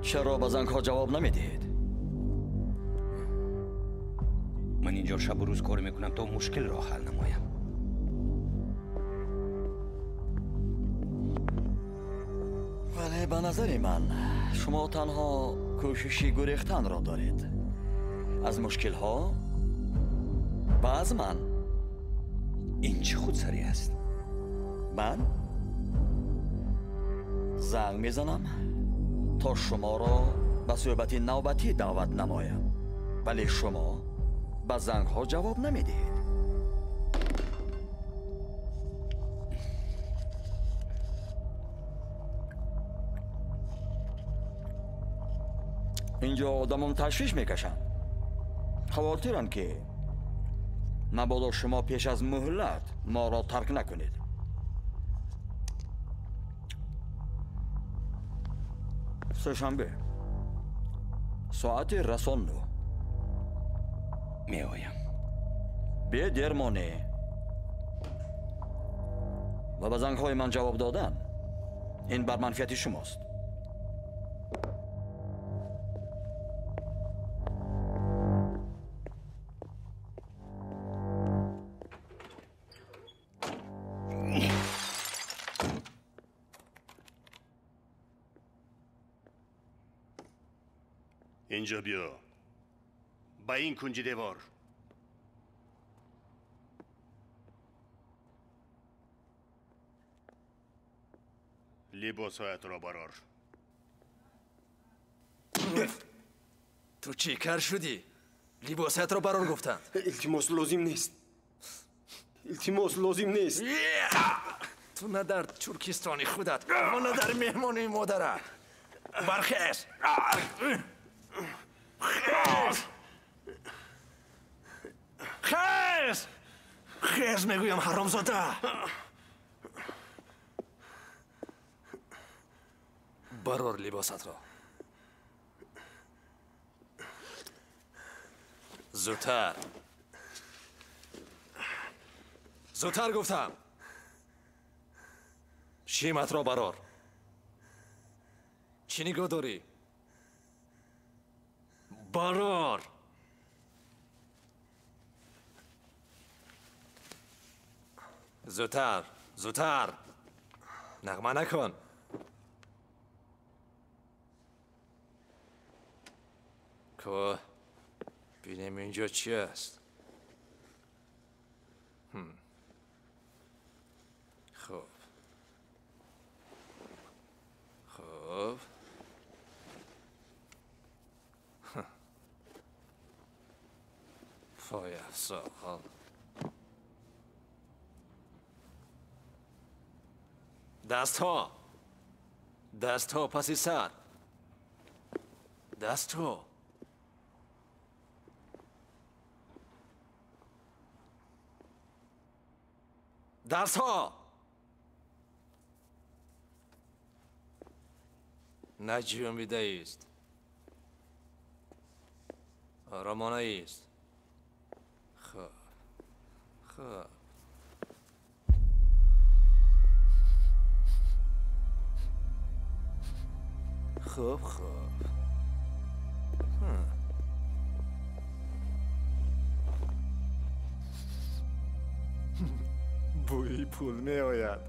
Чаро ба зангҳо ҷавоб намедиҳед? Ман инҷо шабу рӯз кор мекунам, то мушкилро ҳал намоям. Вале ба назари ман шумо танҳо кӯшиши гурехтанро доред аз мушкилҳо ва аз ман. Ин чӣ худсарӣ аст? Ман? Занг мезанам то шуморо ба суҳбати навбатӣ даъват намоям, вале шумо ба зангҳо ҷавоб намедиҳед. Инҷо одамон ташвиш мекашанд, хавотиранд, ки мабодо шумо пеш аз муҳлат моро тарк накунед. Сешанбе соати расо 9 меоям. Бедер монӣ ва ба зангҳои ман ҷавоб додан ин бар манфиати шумост. Инҷо биё, ба ин кунҷи девор. Либосҳоятро барор. Ту чӣ кар шудӣ? Либосҳоятро барор гуфтанд. Илтимос, лозим нест. Илтимос, лозим нест. Ту на дар Туркистони худат ва на дар меҳмонии модарат. Бархез! Хез! Хез! Хез мегӯям, ҳаромзода! Барор либосатро. Зудтар. Зудтар гуфтам. Шиматро барор. Чӣ нигоҳ дорӣ? Барор! Зудтар, зудтар! Нағма накун. Ко бинем инҷо чӣ аст. Хуб. Хуб. Фой афсол. Дастҳо! Дастҳо паси сар! Дастҳо! Дастҳо! Наҷунбидаист. Оромонаист. Хуб. Хуб. Хуб, хуб. Бӯи пул меояд.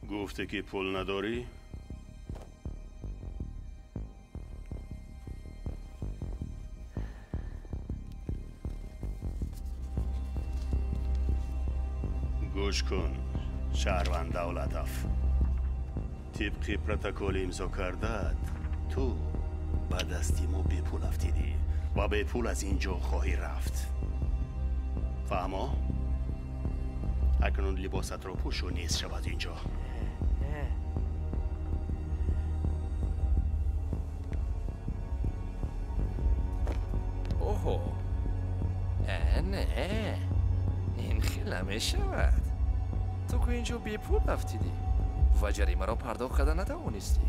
Гуфте ки пул надорӣ? Гӯш кун, шаҳрванд Давлатов. Тибқи протоколи имзо кардаат, ту ба дасти мо бепул афтидӣ ва бепул аз ин ҷо хоҳӣ рафт. Фаҳмо? Акнун либосатро пӯшу нест шавад ин ҷо. Оҳо, не, ин хел намешавад. Ту ку ин ҷо бепул афтидӣ ва ҷаримаро пардохт карда натавонистӣ.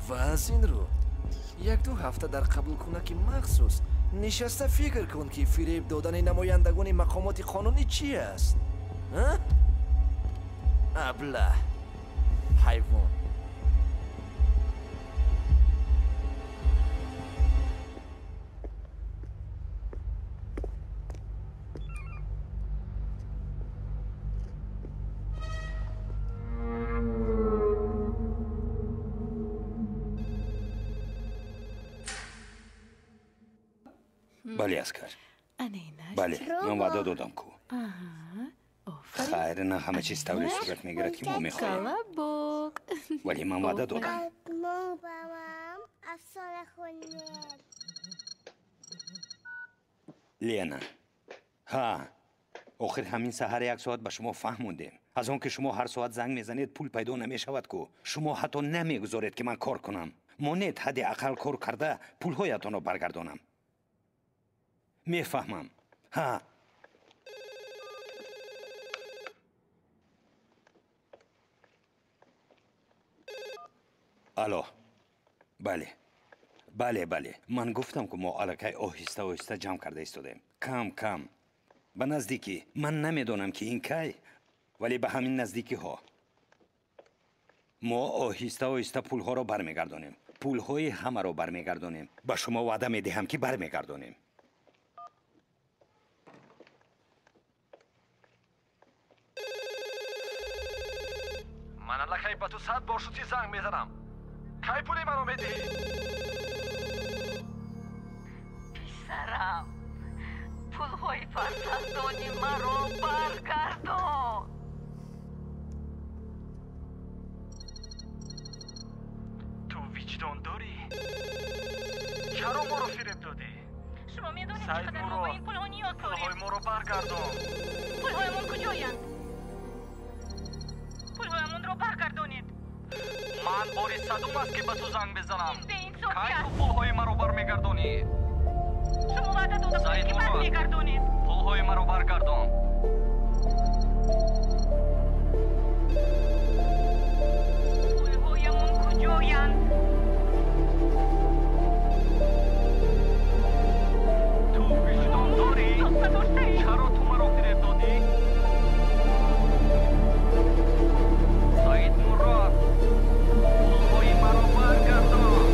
Ва аз ин рӯ як-ду ҳафта дар қабулкунаки махсус нишаста фикр кун, ки фиреб додани намояндагони мақомоти қонунӣ чи аст. Аблаҳ, ҳайвон. Бале, аскар. Бале, ман ваъда додам ку. Хайр, на ҳама чиз тавре сурат мегирад, ки мо мехоҳем. Вале ман ваъда додам. Лена, ҳа, охир ҳамин саҳар як соат ба шумо фаҳмондем. Аз он ки шумо ҳар соат занг мезанед, пул пайдо намешавад ку. Шумо ҳатто намегузоред, ки ман кор кунам. Монед ҳадди ақал кор карда пулҳоятонро баргардонам. Мефаҳмам. Ҳа. Алло. Бале. Бале, бале. Ман гуфтам, ки мо аллакай оҳиста оҳиста ҷамъ карда истодаем. Кам кам. Ба наздикӣ. Ман намедонам, ки ин кай, вале ба ҳамин наздикиҳо. Мо оҳиста оҳиста пулҳоро бармегардонем. Пулҳои ҳамаро бармегардонем. Ба шумо ваъда медиҳам, ки бармегардонем. Ман аллакай ба ту 100 бор шуд, ки занг мезанам. Кай пули маро медиҳӣ? Писарам, пулҳои фарзандони маро баргардон. Ту виҷдон дорӣ? Чаро моро фиреб додӣ? Шумо медонед, чӣ қадар мо ба ин пулҳо ниёз дорем. Пулҳои моро баргардон. Пулҳоямон куҷоянд? Пулҳоямонро баргардонед. Ман бори садум аст, ки ба ту занг мезанам. Беинсофӣ Кай аст. ту пулҳои маро бармегардонӣ? Шумо ваъда дода будед, ки бармегардонед. Пулҳои маро баргардон. Пулҳоямон куҷоянд? Ту виҷдон дорӣ? Чаро ту маро фиреб додӣ? Саид Мурод, пулҳои маро баргардон.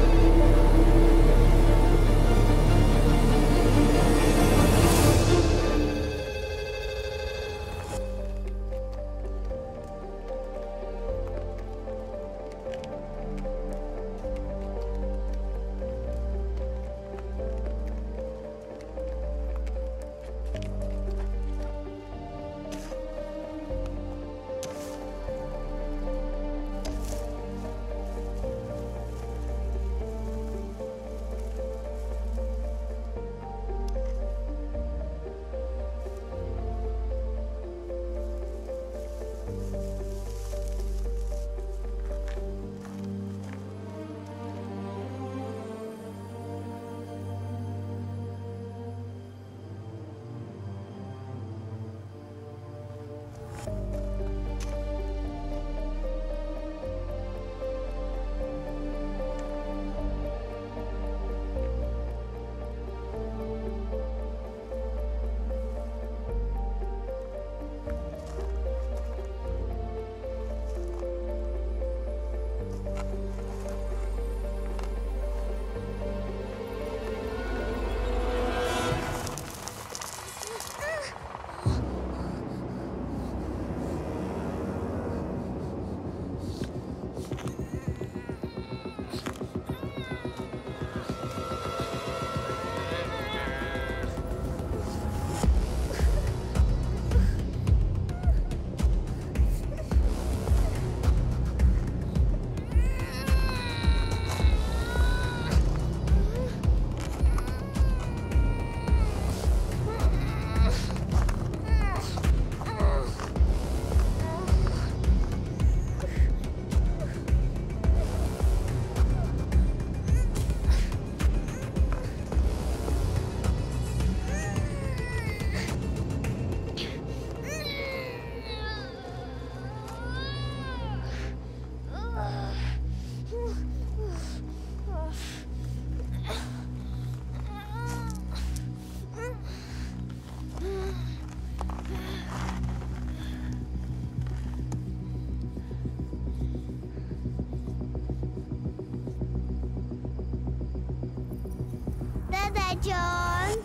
Дадаҷон,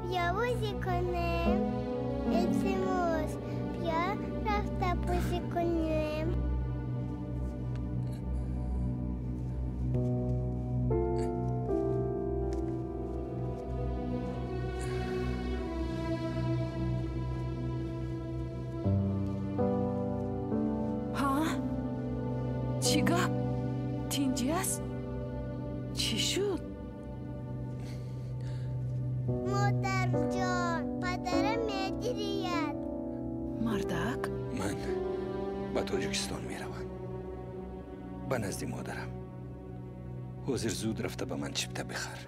бیا бозӣ кунем. Илтимос, бیا рафта бозӣ кунем. Чӣ гап? Тинҷӣ аст? Чӣ шуд? Модарҷон, падарам мегирияд. Мардак? Ман ба Тоҷикистон меравам. Ба назди модарам. Ҳозир зуд рафта ба ман чипта бихар.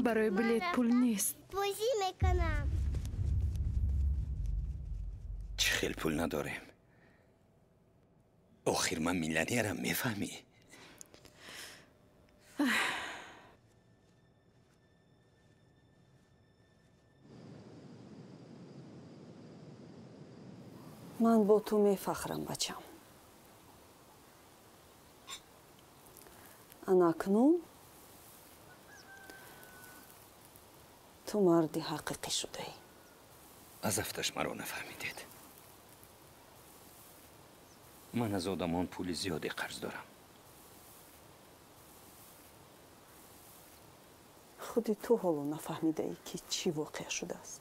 Барои билет пул нест. Бозӣ мекунам. Чӣ хел пул надорем? Охир ман миллионерам, мефаҳмӣ? Ман бо ту мефахрам, бачам. Ана акнун ту марди ҳақиқӣ шудаӣ. Аз афташ маро нафаҳмидед. Ман аз одамон пули зиёде қарз дорам. Худи ту ҳоло нафаҳмидаӣ, ки чӣ воқеа шудааст.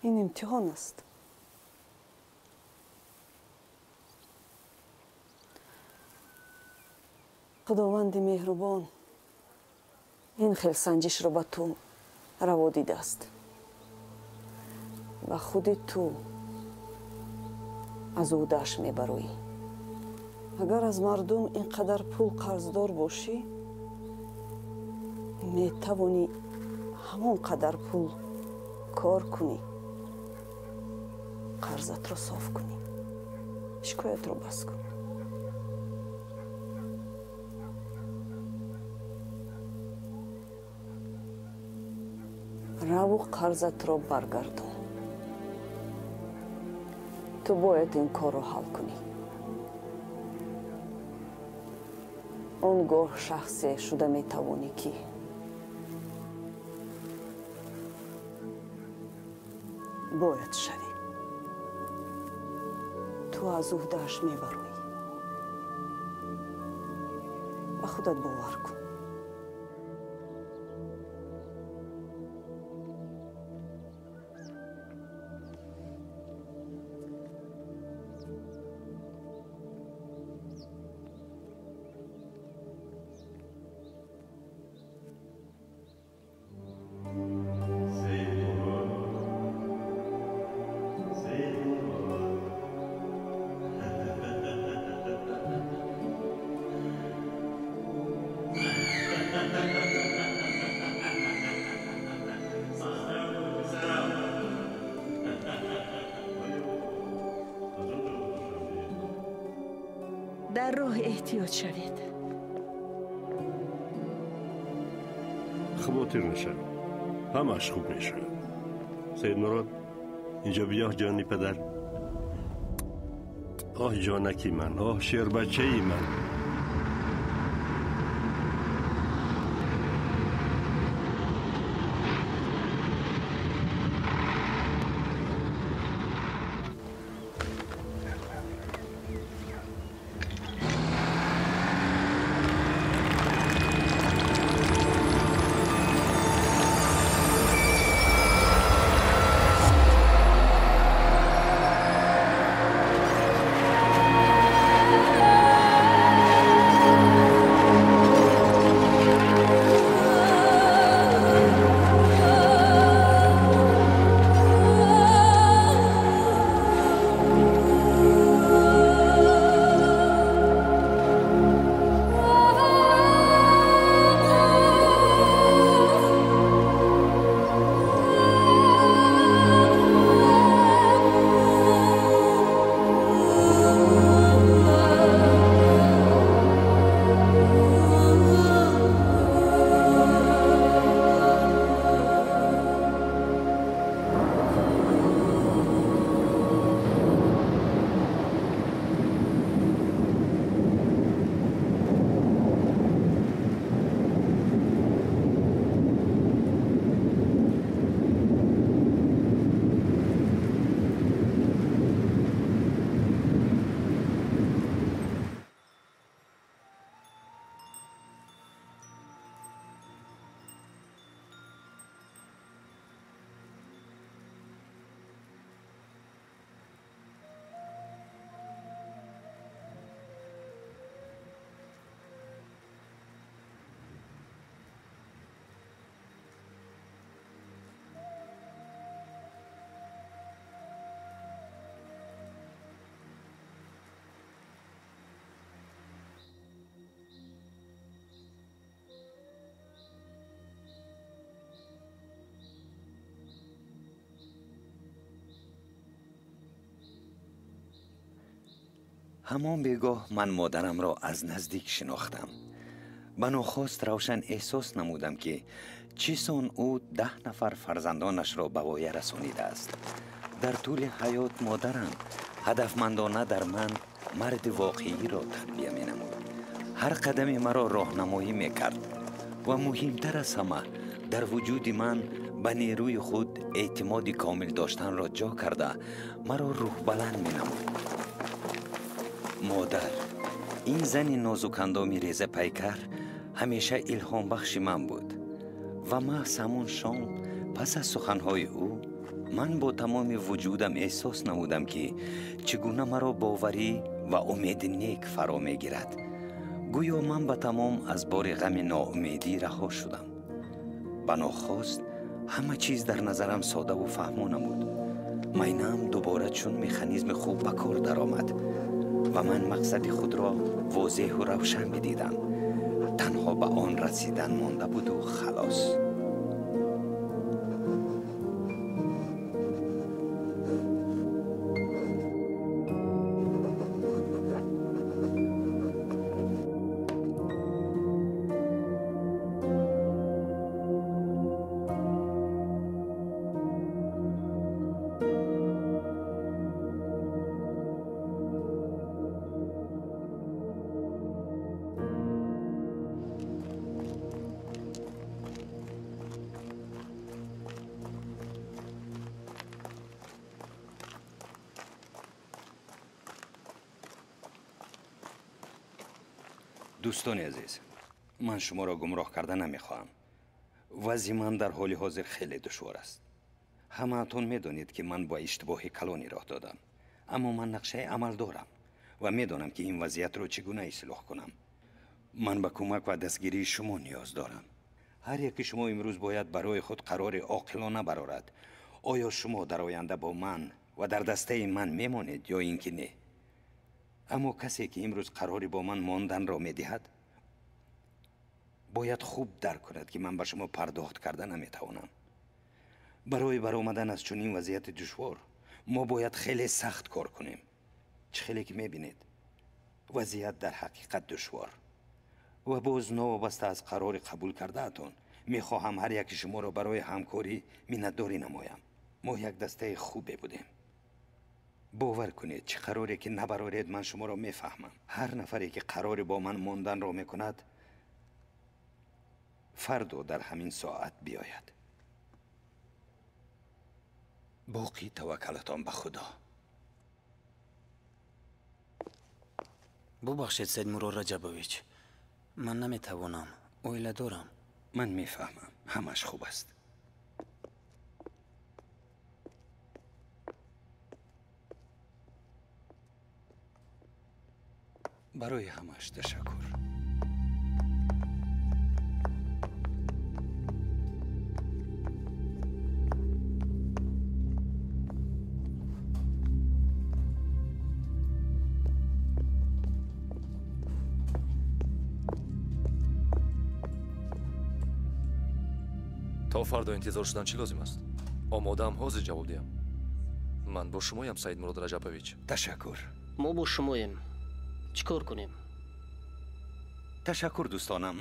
Ин имтиҳон аст. Худованди меҳрубон ин хел санҷишро ба ту раво дидааст ва худи ту аз ӯҳдааш мебароӣ. Агар аз мардум ин қадар пул қарздор бошӣ, метавонӣ ҳамон қадар пул кор кунӣ, қарзатро соф кунӣ, шикоятро бас кун. Раву қарзатро баргардон. Ту бояд ин корро ҳал кунӣ. Он гоҳ шахсе шуда метавонӣ, ки бояд шавӣ. Ту аз ӯҳдааш мебароӣ. Ба худат бовар кун. Дар роҳ эҳтиёт шавед. Хавотир нашавед, ҳамааш хуб мешавад. Саидмурод, инҷо биё, ҷони падар. Оҳ, ҷонаки ман, оҳ, шербачаи ман. Ҳамон бегоҳ ман модарамро аз наздик шинохтам. Ба нохост равшан эҳсос намудам, ки чӣ сон ӯ 10 нафар фарзандонашро ба воя расонидааст. Дар тӯли ҳаёт модарам ҳадафмандона дар ман марди воқеиро тарбия менамуд. Ҳар қадами маро роҳнамоӣ мекард ва муҳимтар аз ҳама дар вуҷуди ман ба нерӯи худ эътимоди комил доштанро ҷо карда маро рӯҳбаланд менамуд. Модар, ин зани нозукандоми резапайкар, ҳамеша илҳомбахши ман буд ва маҳз ҳамон шом пас аз суханҳои ӯ ман бо тамоми вуҷудам эҳсос намудам, ки чӣ гуна маро боварӣ ва умеди нек фаро мегирад. Гӯё ман ба тамом аз бори ғами ноумедӣ раҳо шудам. Ба нохост ҳама чиз дар назарам содаву фаҳмо намуд. Майнаам дубора чун механизми хуб ба кор даромад ва ман мақсади худро возеҳу равшан бидидам. Танҳо ба он расидан монда буду халос. Дӯстони азиз, ман шуморо гумроҳ карда намехоҳам. Вазъи ман дар ҳоли ҳозир хеле душвор аст. Ҳамаатон медонед, ки ман бо иштибоҳи калоне роҳ додам. Аммо ман нақшаи амал дорам ва медонам, ки ин вазъиятро чӣ гуна ислоҳ кунам. Ман ба кӯмак ва дастгирии шумо ниёз дорам. Ҳар яки шумо имрӯз бояд барои худ қарори оқилона барорад. Оё шумо дар оянда бо ман ва дар дастаи ман мемонед ё ин ки не? Аммо касе ки имрӯз қарори бо ман монданро медиҳад, бояд хуб дарк кунад, ки ман ба шумо пардохт карда наметавонам. Барои баромадан аз чунин вазъияти душвор мо бояд хеле сахт кор кунем. Чӣ хеле ки мебинед, вазъият дар ҳақиқат душвор. Ва боз новобаста аз қарори қабул кардаатон, мехоҳам ҳар яки шуморо барои ҳамкорӣ миннатдорӣ намоям. Мо як дастаи хубе будем. Бовар кунед, чӣ қароре ки набароред, ман шуморо мефаҳмам. Ҳар нафаре ки қарори бо ман монданро мекунад, фардо дар ҳамин соат биёяд. Боқӣ таваккалатон ба Худо. Бубахшед, Саидмурод Раҷабович, ман наметавонам, оила дорам. Ман мефаҳмам, ҳамаш хуб аст. Барои ҳамаш ташаккур. То фардо интизор шудан чӣ лозим аст? Омодаам ҳозир ҷавоб диҳам. Ман бо шумоям, Саидмурод Раҷабович. Ташаккур. Мо бо шумоем. Чӣ кор кунем? Ташаккур, дӯстонам.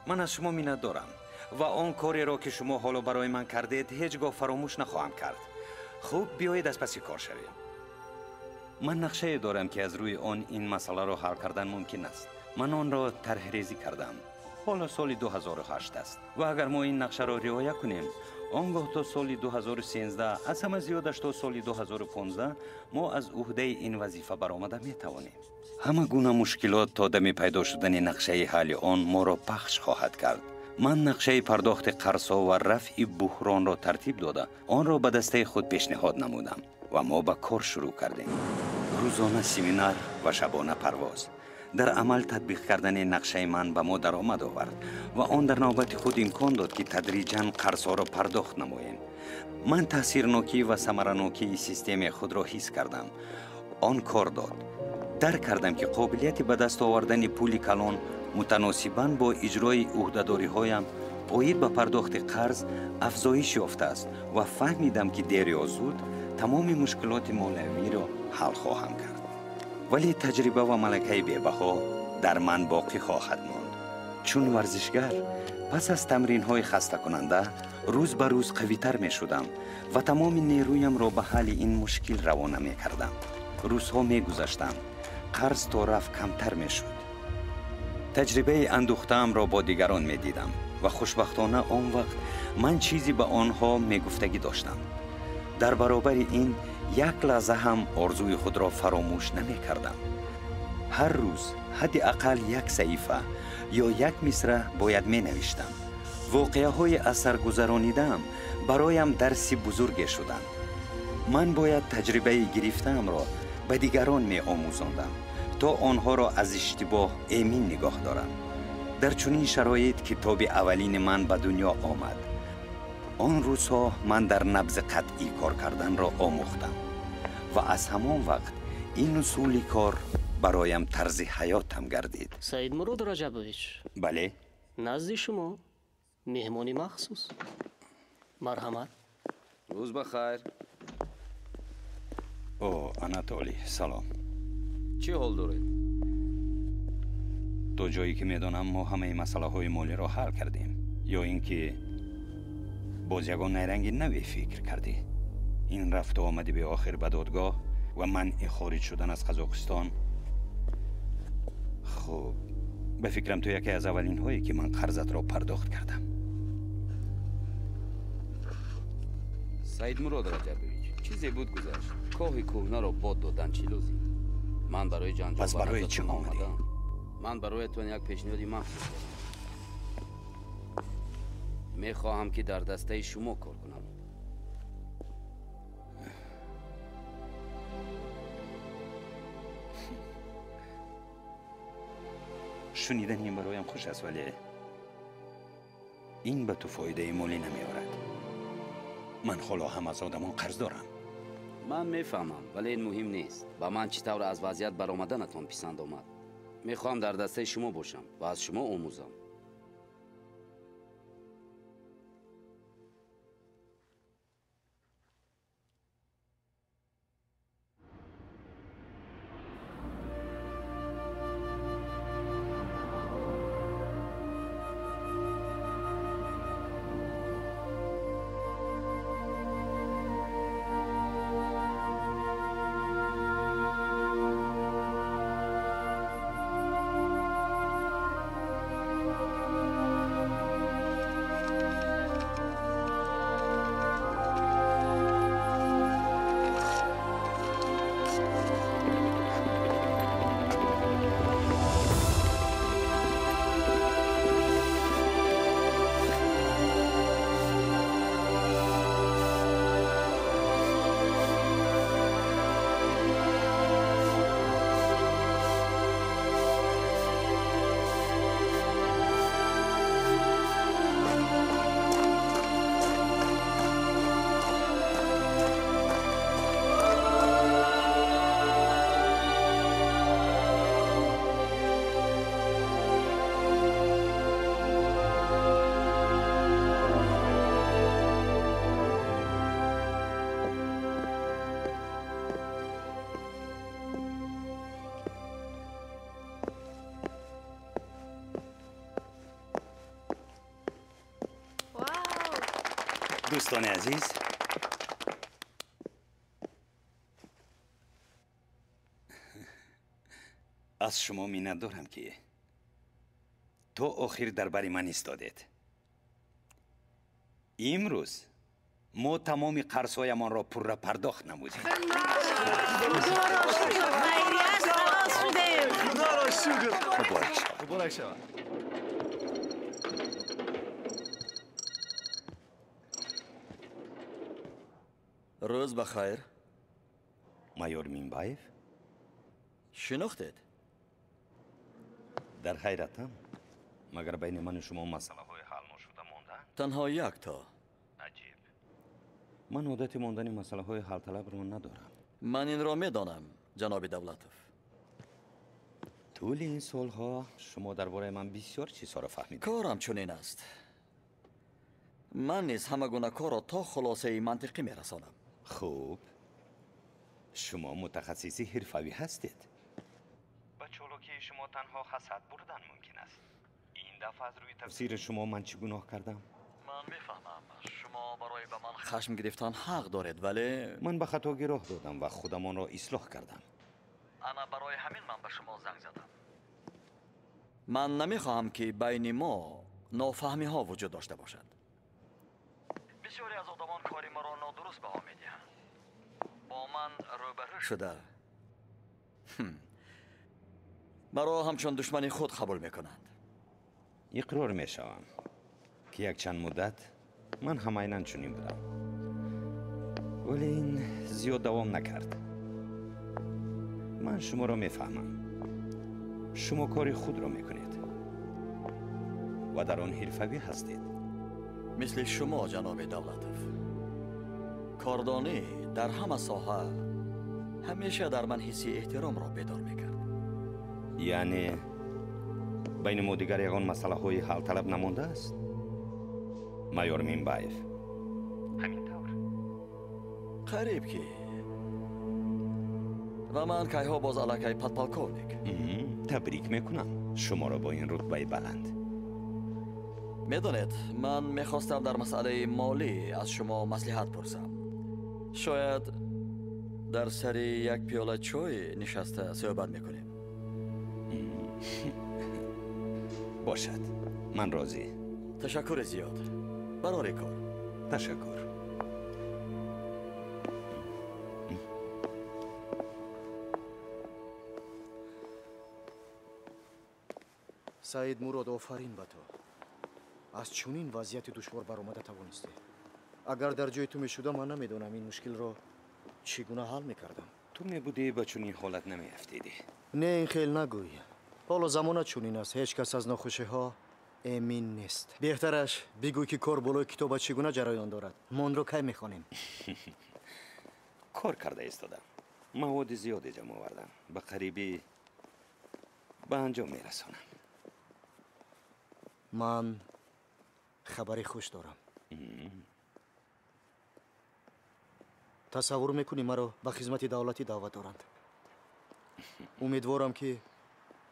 Ман аз шумо миннатдорам ва он кореро, ки шумо ҳоло барои ман кардед, ҳеҷ гоҳ фаромӯш нахоҳам кард. Хуб, биёед аз паси кор шавем. Ман нақшае дорам, ки аз рӯи он ин масъаларо ҳал кардан мумкин аст. Ман онро тарҳрезӣ кардам. Ҳоло соли 2008 аст ва агар мо ин нақшаро риоя кунем, он гоҳ то соли 2013, аз ҳама зиёдаш то соли 2015 мо аз уҳдаи ин вазифа баромада метавонем. Ҳама гуна мушкилот то дами пайдо шудани нақшаи ҳалли он моро пахш хоҳад кард. Ман нақшаи пардохти қарзҳо ва рафъи буҳронро тартиб дода, онро ба дастаи худ пешниҳод намудам ва мо ба кор шурӯъ кардем. Рӯзона семинар ва шабона парвоз. Дар амал татбиқ кардани нақшаи ман ба мо даромад овард ва он дар навбати худ имкон дод, ки тадриҷан қарзҳоро пардохт намоем. Ман таъсирнокӣ ва самаранокии системаи худро ҳис кардам. Он кор дод. Дарк кардам, ки қобилияти ба даст овардани пули калон мутаносибан бо иҷрои ӯҳдадориҳоям оид ба пардохти қарз афзоиш ёфтааст ва фаҳмидам, ки дер ё зуд тамоми мушкилоти молиявиро ҳал хоҳам кард. Вале таҷриба ва малакаи бебаҳо дар ман боқӣ хоҳад монд. Чун варзишгар пас аз тамринҳои хастакунанда рӯз ба рӯз қавитар мешудам ва тамоми нерӯямро ба ҳалли ин мушкил равона мекардам. Рӯзҳо мегузаштанд, қарз то рафт камтар мешуд. Таҷрибаи андӯхтаамро бо дигарон медидам ва хушбахтона он вақт ман чизе ба онҳо мегуфтагӣ доштам. Дар баробари ин як лаҳза ҳам орзуи худро фаромӯш намекардам. Ҳар рӯз ҳадди ақал як саҳифа ё як мисра бояд менавиштам. Воқеаҳои аз сар гузаронидаам бароям дарси бузурге шуданд. Ман бояд таҷрибаи гирифтаамро ба дигарон меомӯзондам, то онҳоро аз иштибоҳ эмин нигоҳ дорам. Дар чунин шароит китоби аввалини ман ба дунё омад. Он рӯзҳо ман дар набзи қатъӣ кор карданро омӯхтам ва аз ҳамон вақт ин усули кор бароям тарзи ҳаётам гардид. Саидмурод Раҷабович. Бале. Назди шумо меҳмони махсус. Марҳамат. Рӯз ба хайр. О, Анатолий, салом. Чӣ ҳол доред? То ҷое ки медонам, мо ҳамаи масъалаҳои молиро ҳал кардем. Ё ин ки боз ягон найранги наве фикр кардӣ? Ин рафту омади беохир ба додгоҳ ва манъи хориҷ шудан аз Қазоқистон. Хуб, ба фикрам ту яке аз аввалинҳое ки ман қарзатро пардохт кардам. Саидмурод Раҷабович, чизе буд гузашт. Коҳи кӯҳнаро бод додан чӣ лозим? Ман барои ҷанҷол пас барои чӣ омадӣ? Ман бароятон як пешниҳоди махсус дорам. Мехоҳам ки дар дастаи шумо кор кунам. Шунидани ин бароям хуш аст, вале ин ба ту фоидаи молӣ намеорад. Ман ҳоло ҳам аз одамон қарз дорам. Ман мефаҳмам, вале ин муҳим нест. Ба ман чӣ тавр аз вазъият баромаданатон писанд омад. Мехоҳам дар дастаи шумо бошам ва аз шумо омӯзам. Дӯстони азиз, аз шумо миннатдорам, ки то охир дар бари ман истодед. Имрӯз мо тамоми қарзҳоямонро пурра пардохт намудем. Муборак шавад. Муборак шавад. Рӯз ба хайр. Майор Минбаев? Шинохтед? Дар ҳайратам. Магар байни ману шумо масъалаҳои ҳал ношуда мондаанд? Танҳо якто. Аҷиб. Ман одати мондани масъалаҳои ҳалталабро надорам. Ман инро медонам, ҷаноби Давлатов. Тӯли ин солҳо шумо дар бораи ман бисёр чизҳоро фаҳмидед. Корам чунин аст. Ман низ ҳама гуна корро то хулосаи мантиқӣ мерасонам. Хуб, шумо мутахассиси ҳирфавӣ ҳастед. Чолокии шумо танҳо ҳасад бурдан мумкин аст. Ин дафъа аз рӯи тафсири шумо ман чӣ гуноҳ кардам? Ман мефаҳмам, шумо барои ба ман хашм гирифтан ҳақ доред, вале ман ба хатогӣ роҳ додам ва худам онро ислоҳ кардам. Ана барои ҳамин ман ба шумо занг задам. Ман намехоҳам, ки байни мо нофаҳмиҳо вуҷуд дошта бошад. Бисёре аз одамон кори маро нодуруст баҳо медиҳанд. Бо ман рӯбарӯ шуда маро ҳамчун душмани худ қабул мекунанд. Иқрор мешавам, ки якчанд муддат ман ҳам айнан чунин будам, вале ин зиёд давом накард. Ман шуморо мефаҳмам. Шумо кори худро мекунед ва дар он ҳирфавӣ ҳастед. Мисли шумо, ҷаноби Давлатов, кордонӣ дар ҳама соҳа ҳамеша дар ман ҳисси эҳтиромро бедор мекард. Яъне байни мо дигар ягон масъалаҳои ҳалталаб намондааст? Майор Минбаев. Ҳамин тавр? Қариб ки. Ва ман кайҳо боз аллакай подполковник. Табрик мекунам шуморо бо ин рутбаи баланд. Медонед, ман мехостам дар масъалаи молӣ аз шумо маслиҳат пурсам. Шояд дар сари як пиёла чой нишаста суҳбат мекунем. Бошад, ман розӣ. Ташаккури зиёд. Барори кор. Ташаккур. Саид Мурод, офарин ба ту. Аз чунин вазъияти душвор баромада тавонистӣ. Агар дар ҷои ту мешудам, ман намедонам ин мушкилро чӣ гуна ҳал мекардам. Ту мебудӣ, ба чунин ҳолат намеафтидӣ. Не, ин хел нагӯй. Ҳоло замона чунин аст, ҳеҷ кас аз нохушиҳо эмин нест. Беҳтараш бигӯй, ки кор болои китобат чӣ гуна ҷараён дорад. Мо онро кай мехонем? Кор карда истодам. Маводи зиёде ҷамъ овардам. Ба қарибӣ ба анҷом мерасонам. Ман хабари хуш дорам. Тасаввур мекунӣ, маро ба хизмати давлатӣ даъват доранд. Умедворам, ки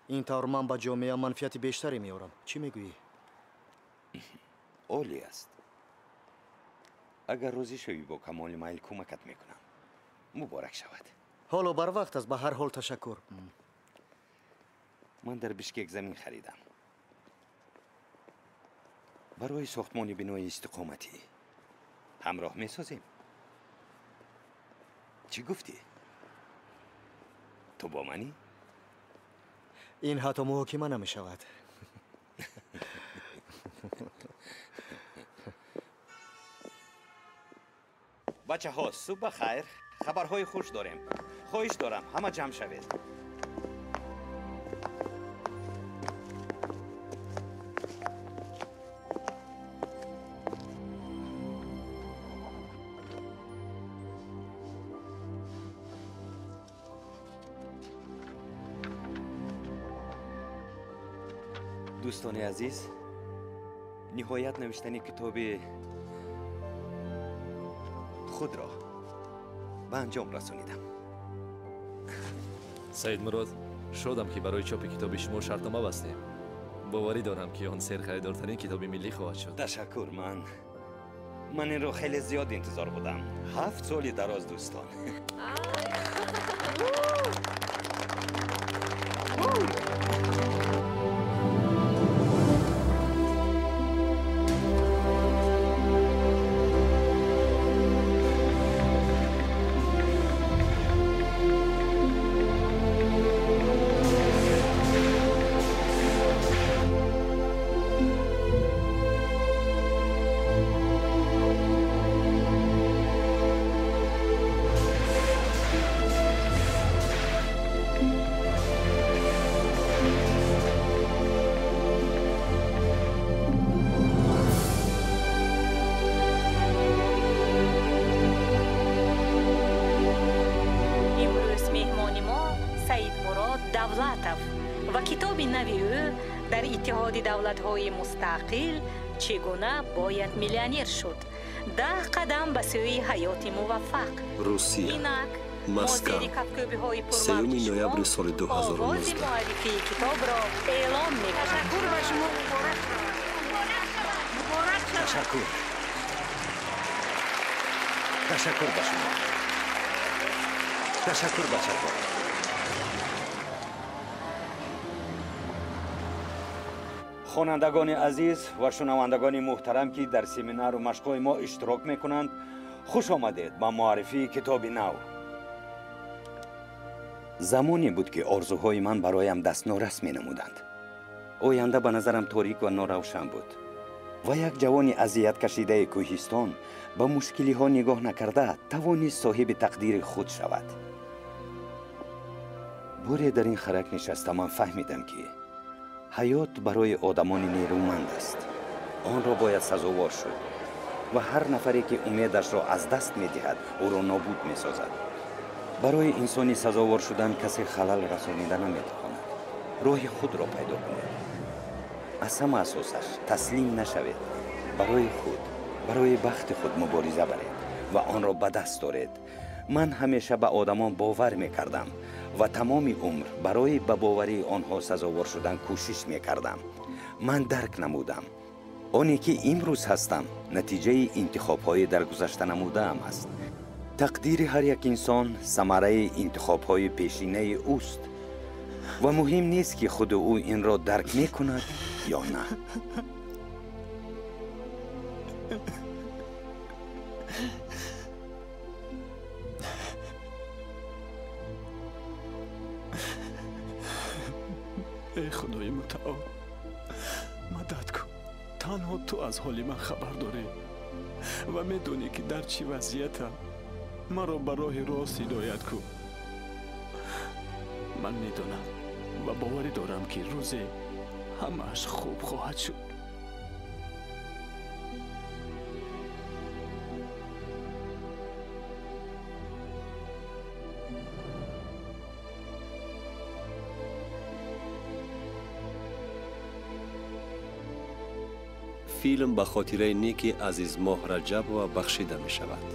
ин тавр ман ба ҷомеа манфиати бештаре меорам. Чӣ мегӯӣ? Олӣ аст. Агар розӣ шавӣ, бо камоли майл кӯмакат мекунам. Муборак шавад. Ҳоло барвақт аст, ба ҳар ҳол ташаккур. Ман дар Бишкек замин харидам барои сохтмони бинои истиқоматӣ. Ҳамроҳ месозем. Чӣ гуфтӣ? Ту бо манӣ? Ин ҳатто муҳокима намешавад. Бачаҳо, субҳ ба хайр. Хабарҳои хуш дорем. Хоҳиш дорам, ҳама ҷамъ шавед. Дӯстони азиз, ниҳоят навиштани китоби худро ба анҷом расонидам. Саид Мурод, шодам, ки барои чопи китоби шумо шартнома бастем. Боварӣ дорам, ки он серхаридортарин китоби миллӣ хоҳад шуд. Ташаккур. Ман инро хеле зиёд интизор будам. 7 соли дароз, дӯстон. Давлатов ва китоби нави ӯ дар Иттиҳоди давлатҳои мустақил чӣ гуна бояд миллионер шуд. 10 қадам ба сӯи ҳаёти муваффақ. Русия. Инак Москва, 3 ноябри соли 2019. Ташаккур. Ташаккур ба шумо. Ташаккур, бачаҳо. Хонандагони азиз ва шунавандагони муҳтарам, ки дар семинару машқҳои мо иштирок мекунанд, хуш омадед ба муаррифии китоби нав. Замоне буд, ки орзуҳои ман бароям дастнорас менамуданд. Оянда ба назарам торик ва норавшан буд. Ва як ҷавони азияткашидаи кӯҳистон ба мушкилиҳо нигоҳ накарда тавонист соҳиби тақдири худ шавад. Боре дар ин харак нишаста ман фаҳмидам, ки ҳаёт барои одамони нерӯманд аст. Онро бояд сазовор шуд ва ҳар нафаре, ки умедашро аз даст медиҳад, ӯро нобуд месозад. Барои инсони сазовор шудан касе халал расонида наметавонад. Роҳи худро пайдо кунед. Аз ҳама асосаш таслим нашавед. Барои худ, барои бахти худ мубориза баред ва онро ба даст доред. Ман ҳамеша ба одамон бовар мекардам ва тамоми умр барои ба боварии онҳо сазовор шудан кӯшиш мекардам. Ман дарк намудам, оне ки имрӯз ҳастам, натиҷаи интихобҳои дар гузашта намудаам аст. Тақдири ҳар як инсон самараи интихобҳои пешинаи ӯст ва муҳим нест, ки худи ӯ инро дарк мекунад ё на. Эй Худои мутаол, мадад кун. Танҳо ту аз ҳоли ман хабар дорӣ ва медонӣ, ки дар чӣ вазъиятам. Маро ба роҳи рост ҳидоят кун. Ман медонам ва боварӣ дорам, ки рӯзе ҳамааш хуб хоҳад шуд. Филм ба хотираи неки Азизмоҳ Раҷабова бахшида мешавад.